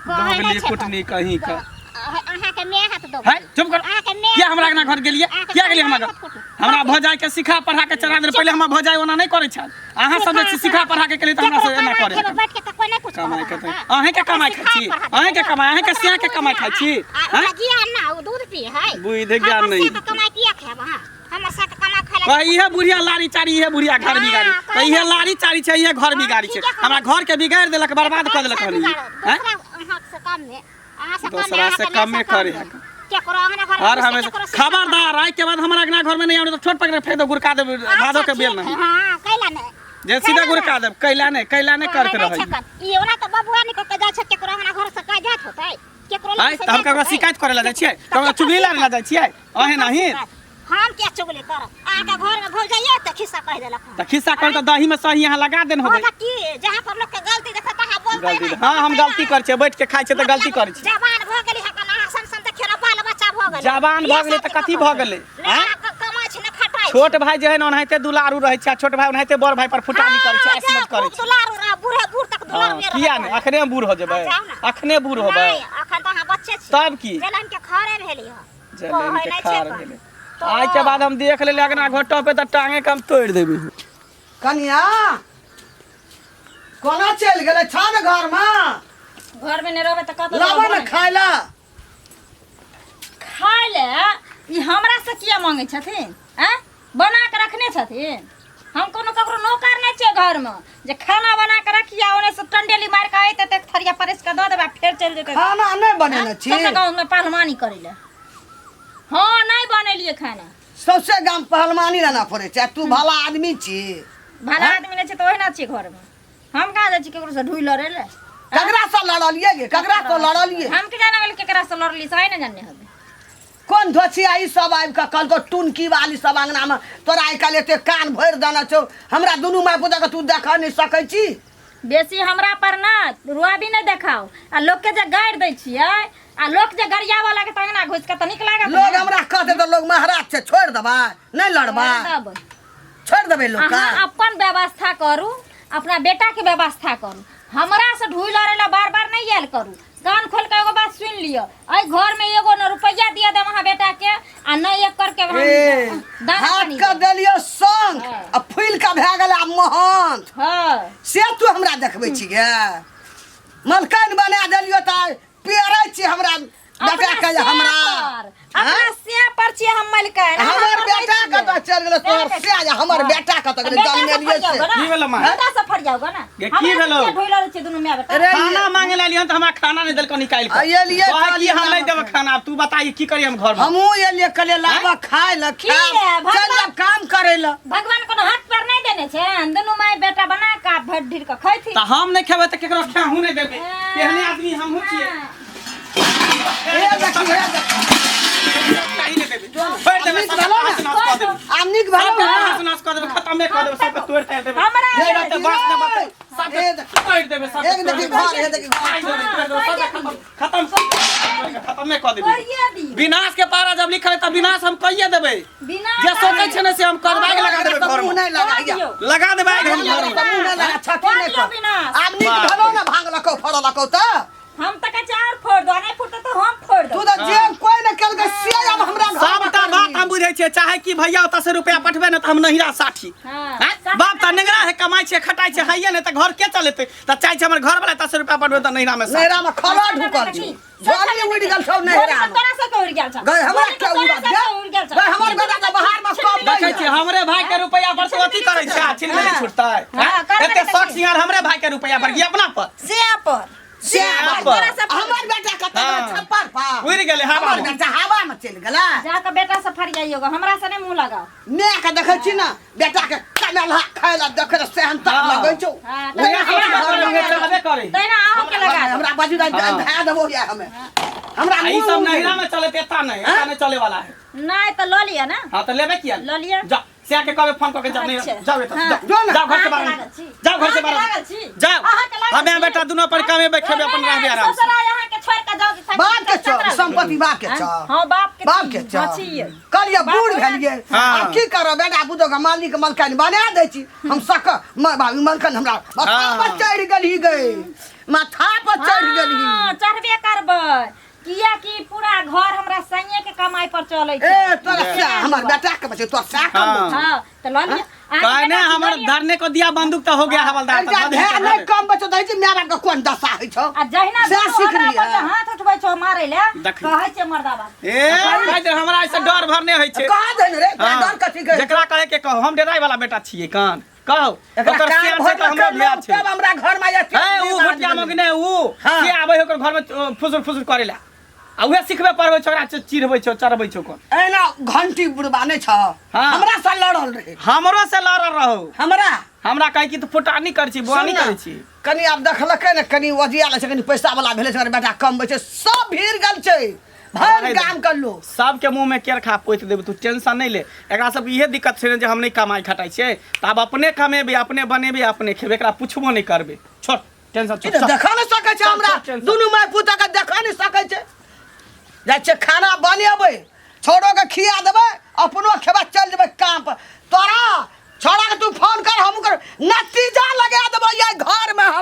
[SPEAKER 3] कहै नहि
[SPEAKER 1] दोगली
[SPEAKER 3] छै
[SPEAKER 1] कुटनी कहीं के
[SPEAKER 3] पर।
[SPEAKER 6] अहाँके my हाथ दो
[SPEAKER 1] है चुप कर
[SPEAKER 6] अहाँके my
[SPEAKER 1] किया हमरा अंगना घर गेलियै
[SPEAKER 6] अहाँके
[SPEAKER 1] किया गेलियै हमरा
[SPEAKER 6] my
[SPEAKER 1] घर
[SPEAKER 6] हाथ कुटू।
[SPEAKER 1] हमरा भौजाई के सिखा पढ़ा के चढ़ा देल पहिले हमर भौजाई ओना नहि करै छल अहाँ सब जे सिखा पढ़ा के केलियै तऽ हमरा से एना करे
[SPEAKER 6] खेबै बैठ के तऽ कोइ नहि कुछ
[SPEAKER 1] कमाइ के अहींके कमाइ खाइ छी अहींके कमाइ अहींके सिया के कमाइ खाइ छी
[SPEAKER 6] आ
[SPEAKER 1] हैं?
[SPEAKER 6] ज्ञान ना ओ दूध पी है
[SPEAKER 1] बुद्धि ज्ञान नहीं।
[SPEAKER 6] के कमाइ किया खायब अहाँ हमर साथ कमा खाय
[SPEAKER 1] कह इहे बुढ़िया लारी चारी इहे बुढ़िया घर बिगाड़ी
[SPEAKER 6] हाँ,
[SPEAKER 1] तऽ इहे लारी चारी छै इहे घर बिगाड़ी छै
[SPEAKER 6] ठीके कहलहुँ।
[SPEAKER 1] हमरा घर के बिगाड़ि देलक बर्बाद कऽ देलक हन ई। हैं?
[SPEAKER 6] दूसरा अहाँ से कम में अहाँ से कम में
[SPEAKER 1] दोसरा से
[SPEAKER 6] अहाँके
[SPEAKER 1] कम में
[SPEAKER 6] माय से
[SPEAKER 1] करे
[SPEAKER 6] कम
[SPEAKER 1] है।
[SPEAKER 6] में। केकरो अंगना घर
[SPEAKER 1] हर हमेशा खबरदार आइ के बाद हमरा अंगना घर में नहीं आउने तऽ छोट पकड़ फेंक दो गुड़का देब भादो के बेल नहीं
[SPEAKER 6] हां कैला नहीं
[SPEAKER 1] जे सीधा गुड़का देब कैला नहीं कैला नहीं करते रहै
[SPEAKER 6] ई ओना तऽ बबुआ निकल के जाइ छै केकरो अंगना घर से कह जात होतै केकरो
[SPEAKER 1] आइ तऽ हम ककरो शिकायत करे ला जाइ छियै ककरो चुगली लारे ला जाइ छियै अहे नहीं
[SPEAKER 6] हम क्या चुगली करब अहाँके घर में भौजाइया तऽ खिस्सा कहि देलक हन।
[SPEAKER 1] तऽ खिस्सा कर तऽ दही में सही यहाँ लगा देन
[SPEAKER 6] हँ
[SPEAKER 1] होबै
[SPEAKER 6] तऽ की जहाँ पर लोक के गलती देखत तहाँ बोलतै
[SPEAKER 1] गलती
[SPEAKER 6] नहि।
[SPEAKER 1] हाँ हम गलती करै छियै बैठ के खाइ छियै तऽ गलती करै छियै
[SPEAKER 6] जवान भऽ गेली हकन अहाँ सन सन देखियौ ने बाल बच्चा भऽ गेलै
[SPEAKER 1] जवान भऽ गेलै तऽ कथी भऽ गेलै
[SPEAKER 6] नहि
[SPEAKER 1] आँय?
[SPEAKER 6] अहाँ कमाइ छी ने खटाइ छी।
[SPEAKER 1] छोट भाई जे है ने ओनाहिते दुलारू रहै छै आ छोट भाई ओनाहिते बड़ भाई पर फुटानी करै छै
[SPEAKER 6] हँ,
[SPEAKER 1] ऐस मत
[SPEAKER 6] जाउ,
[SPEAKER 1] करै
[SPEAKER 6] खूब
[SPEAKER 1] छै
[SPEAKER 6] दुलारू रह बूढ़े बूढ़ तक
[SPEAKER 1] हाँ,
[SPEAKER 6] दुलारू
[SPEAKER 1] किया नहि अखने हम बूढ़ हो जेबै
[SPEAKER 6] हँ, जाउ ने।
[SPEAKER 1] अखने बूढ़ होबै
[SPEAKER 6] नहि अखन तऽ अहाँ बच्चे छी
[SPEAKER 1] तब की
[SPEAKER 6] जलन के खरे भेली हँ
[SPEAKER 1] जलन
[SPEAKER 6] कहै
[SPEAKER 1] के
[SPEAKER 6] नहि छै
[SPEAKER 1] खार
[SPEAKER 6] कन।
[SPEAKER 1] भेलै आइ के बाद हम देख लेली अगना घोटो पे तऽ टांगे के हम तोड़ि देबी
[SPEAKER 2] कनिया कोना चलि गेलै छह ने घरमे
[SPEAKER 3] घर में नहीं रहबै तऽ कतऽ
[SPEAKER 2] लाबऽ ने
[SPEAKER 3] रहबै?
[SPEAKER 2] खाय लए
[SPEAKER 3] खाय ले ई हमरा से किया मांगै छथिन आँय बना के रखने छथिन हम कोनो ककरो नौकर नहि छियै घरमे जे खाना बना के रखिए ओने से टंडेली मारि के अयतै तऽ एक थरिया परसि के दऽ देबै आ फेर चलि जेतै
[SPEAKER 2] खाना नहि बनेने छी
[SPEAKER 3] सभटा गाँवमे पहलवानी करै लए हँ नहि बनेलियै खाना
[SPEAKER 2] सौंसे गाम पहलवानी रहना पड़ै छै आ तू भला आदमी छी
[SPEAKER 3] भला आदमी नहि छै तऽ ओहिना छियै घरमे हम कहाँ जाइ छी ककरो से ढुइ लड़ै लए
[SPEAKER 2] ककरा से लड़लियै गे ककरा से लड़लियै
[SPEAKER 3] हम की जाने गेल केकरा से लड़ली से ने जानने हबे
[SPEAKER 2] कोन धोछिया ई सब आबि कऽ कहलको टुनकी वाली सब अंगना में तोरा आइ काल्हि एते कान भरि देने छौ हमरा दुनू माय पुता के तू देखऽ नहि सकै छी
[SPEAKER 3] बेसी हमरा पर ना रुआबी नहि देखाओ आ लोक के जे गारि दै छियै आ लोक जे गरियाबऽ लागत अंगना घुसि कऽ तऽ नीक लागत
[SPEAKER 2] लोग हमरा कहते तऽ लोग महाराज छै छोड़ि देबै नहि लड़बै
[SPEAKER 3] तब
[SPEAKER 2] छोड़ि देबै लोक
[SPEAKER 3] अहाँ अपन व्यवस्था करू अपना बेटाके व्यवस्था करू हमरा से ढुइ लड़ै लए बार बार नहि आयल करू कान खोल के एगो बात सुनि लिअ एहि घरमे एगो न रुपैआ दिया देब अहाँ बेटाके आ नहि एक करके हम
[SPEAKER 2] ए,
[SPEAKER 3] दाना
[SPEAKER 2] हाथ
[SPEAKER 3] पानी
[SPEAKER 2] के
[SPEAKER 3] देब।
[SPEAKER 2] देलियो शंख
[SPEAKER 3] हाँ।
[SPEAKER 2] आ फूलि के भए गेल आब महंत
[SPEAKER 3] हँ
[SPEAKER 2] से तू हमरा देखबै छी गे मलकाइन बना देलियो तऽ पेरै छी हमरा बेटा
[SPEAKER 3] अपना
[SPEAKER 2] के हमरा
[SPEAKER 3] से पर अपना से पर छियै हम मलिकाइन अहाँ
[SPEAKER 2] हमर
[SPEAKER 3] पर नहि
[SPEAKER 2] बेटा
[SPEAKER 3] छियै।
[SPEAKER 2] कतऽ चलि गेलै तोहर से आ हमर बेटा कतऽ गेलै
[SPEAKER 3] बेटा से
[SPEAKER 2] जन्मेलियै
[SPEAKER 3] फरियाउ
[SPEAKER 2] से
[SPEAKER 3] गो ना।
[SPEAKER 1] की भेलौ माँ?
[SPEAKER 3] बेटा से फरियाउ गो ना।
[SPEAKER 1] गे, की
[SPEAKER 3] हमरा से
[SPEAKER 1] भेलौ?
[SPEAKER 3] किया ढोइलल छियै दुनू माय बेटा?
[SPEAKER 2] अरे
[SPEAKER 1] खाना मांगे ला लियन तऽ हमरा खाना नहीं देलको निकालि
[SPEAKER 2] आ,
[SPEAKER 1] के
[SPEAKER 2] एलियै
[SPEAKER 1] कहै कि
[SPEAKER 2] कहलियै
[SPEAKER 1] हम नहीं
[SPEAKER 2] लाबऽ
[SPEAKER 1] देबै खाना आब तू बताइए की करी हम घर में
[SPEAKER 2] हमहूँ एलियै कहलियै लाबऽ खाय लए
[SPEAKER 3] की रे, भगवान-
[SPEAKER 2] चल जाब काम करै लए
[SPEAKER 3] भगवान कोनो हाथ पर नहीं देने छै दुनू माय बेटा बना के भरि ढीर के खैथिन
[SPEAKER 1] तऽ हम नहीं खेबै तऽ केकरो खेहू नहीं देबै केहने आदमी हमहूँ छियै
[SPEAKER 2] हे देखी हे देखी
[SPEAKER 1] कहीं नहीं देबै छोड़ि देबै
[SPEAKER 2] नीक
[SPEAKER 1] सबके
[SPEAKER 2] भेलौ ने?
[SPEAKER 1] तहस नहस कऽ देबै
[SPEAKER 2] आब नीक भेलौ
[SPEAKER 1] सबके
[SPEAKER 2] ने
[SPEAKER 1] तहस नहस कऽ देबै खतमे कऽ देबै सबके तोड़ि ताड़ि देबै
[SPEAKER 3] हमरा
[SPEAKER 1] नहि रहतै बाँस नहि बचतै सबके
[SPEAKER 2] हे देखी
[SPEAKER 1] तोड़ि देबै सबके
[SPEAKER 2] एक देखी घर हे देखी घर
[SPEAKER 1] तोड़ि देबै, तोड़ि देबै, सबके खतम खतम खतमे कऽ देबै
[SPEAKER 3] करिए दी
[SPEAKER 1] विनाश के पारा जब लिखल है तब विनाश हम कहिए देबै
[SPEAKER 3] बिना
[SPEAKER 1] जे सोचै छै ने से हम करबै आगि लगा देबै घर
[SPEAKER 2] मुँह
[SPEAKER 1] में
[SPEAKER 2] नहि लगाइया
[SPEAKER 3] दियौ।
[SPEAKER 1] लगा देबै आगि हम घर में
[SPEAKER 2] मुँह नहि लगा छठी नहि
[SPEAKER 3] दियौ
[SPEAKER 2] कर
[SPEAKER 3] विनाश।
[SPEAKER 2] आब नीक भेलौ ने भांग लकौ फड़ऽ लकौ तऽ
[SPEAKER 3] हम तऽ कहै छियै आओर फोड़ दो नहि फुटतै तऽ हम फोड़
[SPEAKER 2] तू
[SPEAKER 3] दो
[SPEAKER 2] तऽ जे कोई ने केलकै से आब हमरा घर में
[SPEAKER 1] सबटा बात हम बुझै छियै चाहे कि भैया ओतऽ से रुपया पठबै ने तऽ हम नहिरा साठी
[SPEAKER 3] हाँ।
[SPEAKER 1] आँय? बाप तऽ नेंगरा है कमाइ छै खटाइ छै हैये नहि तऽ घर के चलेतै तऽ चाहै छै हमर घर वाला एतऽ से रुपया पठबै तऽ नहिरा मे साठी
[SPEAKER 2] नैहरा में खला ढुकल छौ झोली उड़ि गेल छौ नैहरा में
[SPEAKER 3] तोरा से उड़ गेल छौ
[SPEAKER 2] गई हमरा के उड़त
[SPEAKER 3] उड़ गेल छौ
[SPEAKER 2] गई हमर बेटा तऽ बाहर में कम
[SPEAKER 1] देखै छियै हमरे भाई के रुपया पर से अथी करै छै आ छिन नहि छुटतै
[SPEAKER 3] हाँ,
[SPEAKER 1] आँय?
[SPEAKER 3] करबै
[SPEAKER 1] एते
[SPEAKER 3] तऽ
[SPEAKER 1] शौक
[SPEAKER 3] की?
[SPEAKER 1] सिंगार हमरे भाई के रुपया पर की अपना पर
[SPEAKER 3] से पर
[SPEAKER 2] से
[SPEAKER 1] पर।
[SPEAKER 3] तोरा से
[SPEAKER 2] हमर बेटा कतऽ गेलै
[SPEAKER 1] हाँ।
[SPEAKER 2] छप्पर पर
[SPEAKER 1] उड़ि गेलै हवा
[SPEAKER 2] हमर
[SPEAKER 1] में
[SPEAKER 2] बेटा हवा में चलि गेलै
[SPEAKER 3] जाके बेटा से फरियाइयो हमरा से नहीं मुंह लगाओ
[SPEAKER 2] माय के देखै छी ने बेटा के कमेलहा खाय लए देखै तऽ सेहनता
[SPEAKER 1] हाँ।
[SPEAKER 2] लगै छौ
[SPEAKER 3] हाँ,
[SPEAKER 2] नहि,
[SPEAKER 1] हमरा
[SPEAKER 2] हमरा
[SPEAKER 1] घर में चाहबे करै
[SPEAKER 3] तहिना अहूँ के लगा दो।
[SPEAKER 2] हमरा बाजू दाइ
[SPEAKER 1] हाँ।
[SPEAKER 2] धए देबो या हमे हमरा
[SPEAKER 1] आ ई
[SPEAKER 2] मुँह
[SPEAKER 1] सब नहिरा में चलत एता नहीं एता नहीं चले वाला है
[SPEAKER 3] नहीं तो लऽ लिअ ना
[SPEAKER 1] हाँ तो लेबे किया
[SPEAKER 3] लऽ लिअ
[SPEAKER 1] जा सिया के कहबे फोन कऽ के जाओ नहीं
[SPEAKER 3] अच्छा।
[SPEAKER 1] जाओ एतऽ
[SPEAKER 3] हाँ।
[SPEAKER 1] जाओ
[SPEAKER 2] जो ना।
[SPEAKER 1] जाओ घर से
[SPEAKER 3] अहाँके
[SPEAKER 1] बाहर
[SPEAKER 3] लागल छी।
[SPEAKER 1] जाओ घर से
[SPEAKER 3] अहाँके
[SPEAKER 1] बाहर
[SPEAKER 3] लागल छी।
[SPEAKER 1] जाओ
[SPEAKER 3] अहाँके लागल
[SPEAKER 1] हमे
[SPEAKER 3] छी।
[SPEAKER 1] बेटा दुनू पर कामे बैठेबे अपन रहबे आराम से
[SPEAKER 3] ससुराल अहाँके छोड़ि कऽ जाउ तऽ
[SPEAKER 2] बाप के छौ संपत्ति बाप के छौ
[SPEAKER 3] हाँ बाप के
[SPEAKER 2] बाप के
[SPEAKER 3] छी।
[SPEAKER 2] छौ
[SPEAKER 3] हाँ, छियै।
[SPEAKER 2] कहलियै
[SPEAKER 3] बाप
[SPEAKER 2] बूढ़
[SPEAKER 3] होना-
[SPEAKER 2] भेलियै
[SPEAKER 1] हाँ।
[SPEAKER 2] आब की करब बेटा पुतोह के मालिक मलकाइन बना दै छी हम सक मलकाइन हमरा माथा
[SPEAKER 1] हाँ।
[SPEAKER 2] पर चढ़ि गेलही गई माथा पर चढ़ि गेलही
[SPEAKER 3] हाँ, चढ़बे करबै किया कि पूरा घर हमरा सैये के कमाई पर चलै छै।
[SPEAKER 2] ए तोरा से हमर बेटा के बचे तोरा से कम
[SPEAKER 1] हाँ।
[SPEAKER 3] हां त ल लिअ। अहाँके
[SPEAKER 1] कहने
[SPEAKER 3] बेटा छी,
[SPEAKER 1] हमर
[SPEAKER 3] लऽ लिअ।
[SPEAKER 1] धरने को दिया बंदूक तो हो गया हवलदार
[SPEAKER 2] जा
[SPEAKER 1] तो
[SPEAKER 2] भे नहीं कम बचो दै छै माय बाप के कोन दशा होइ छौ।
[SPEAKER 3] आ जहिना
[SPEAKER 2] से
[SPEAKER 3] दुनू
[SPEAKER 2] सीख
[SPEAKER 3] हमरा
[SPEAKER 2] लिअ।
[SPEAKER 3] पर जे हाथ उठबै छौ मारै ले,
[SPEAKER 1] देखी।
[SPEAKER 3] कहै छै मर्दाबा।
[SPEAKER 1] ए भाई जे हमरा ऐसे डर भर नहीं होइ छै।
[SPEAKER 2] कहाँ देन रे तोरा?
[SPEAKER 1] हाँ।
[SPEAKER 2] डर कथी के?
[SPEAKER 1] जेकरा कहे के कहो, हम डराय वाला बेटा छियै। कान कहो
[SPEAKER 2] एकरा
[SPEAKER 1] ओकर
[SPEAKER 2] कान
[SPEAKER 1] सियान
[SPEAKER 2] भरि
[SPEAKER 1] छै तऽ हमरो
[SPEAKER 2] के
[SPEAKER 1] भैया
[SPEAKER 2] लोग
[SPEAKER 1] छै।
[SPEAKER 2] तब हमरा घर में आयल।
[SPEAKER 1] है उ घोटिया मग ने उ
[SPEAKER 2] हाँ।
[SPEAKER 1] से आबै है ओकर घर में फुसुर फुसुर करेला आ उहे सिखबे पढ़बै छोकरा चिढ़बै छौ चढ़बै छौ कोन।
[SPEAKER 2] एना घंटी बुढ़बा नहि छ।
[SPEAKER 1] हाँ।
[SPEAKER 2] हमरा से लड़ल रहे।
[SPEAKER 1] हमरो से लड़ल रहो।
[SPEAKER 2] हमरा
[SPEAKER 1] हमरा कहै कि तू फुटानी करै छी, बुआनी
[SPEAKER 2] सुन ने,
[SPEAKER 1] करै छी।
[SPEAKER 2] कनि आब देखलकै ने, कनि ओजिया लै छै, कनि पैसा वाला भेलै छै, बेटा कमबै छै, सब भीड़ गेल छै भरि
[SPEAKER 1] रहै दे।
[SPEAKER 2] गाम के लोग।
[SPEAKER 1] सबके मुँह में केर खा पोति देबै, तू टेंशन नहि ले। एकरा सब इहे दिक्कत छै ने जे हम नहि कमाइ खटाइ छियै, तऽ आब अपने कमेबै, अपने बनेबै, अपने खेबै, एकरा पुछबो नहि करबै। छोड़ टेंशन, छोड़,
[SPEAKER 2] ई तऽ
[SPEAKER 1] चल।
[SPEAKER 2] देखऽ नहि सकै छै
[SPEAKER 1] चल,
[SPEAKER 2] हमरा।
[SPEAKER 1] चल, टेंशन।
[SPEAKER 2] दुनू माय पुता के देखऽ नहि सकै छै। जाइ छियै खाना बनेबै, छोड़ो के खिया देबै, अपनो खेबै, चलि जेबै काम पर। तोरा छोड़ा के तू फोन कर, हमहूँ कर, नतीजा लगा देबै ये घर में हम।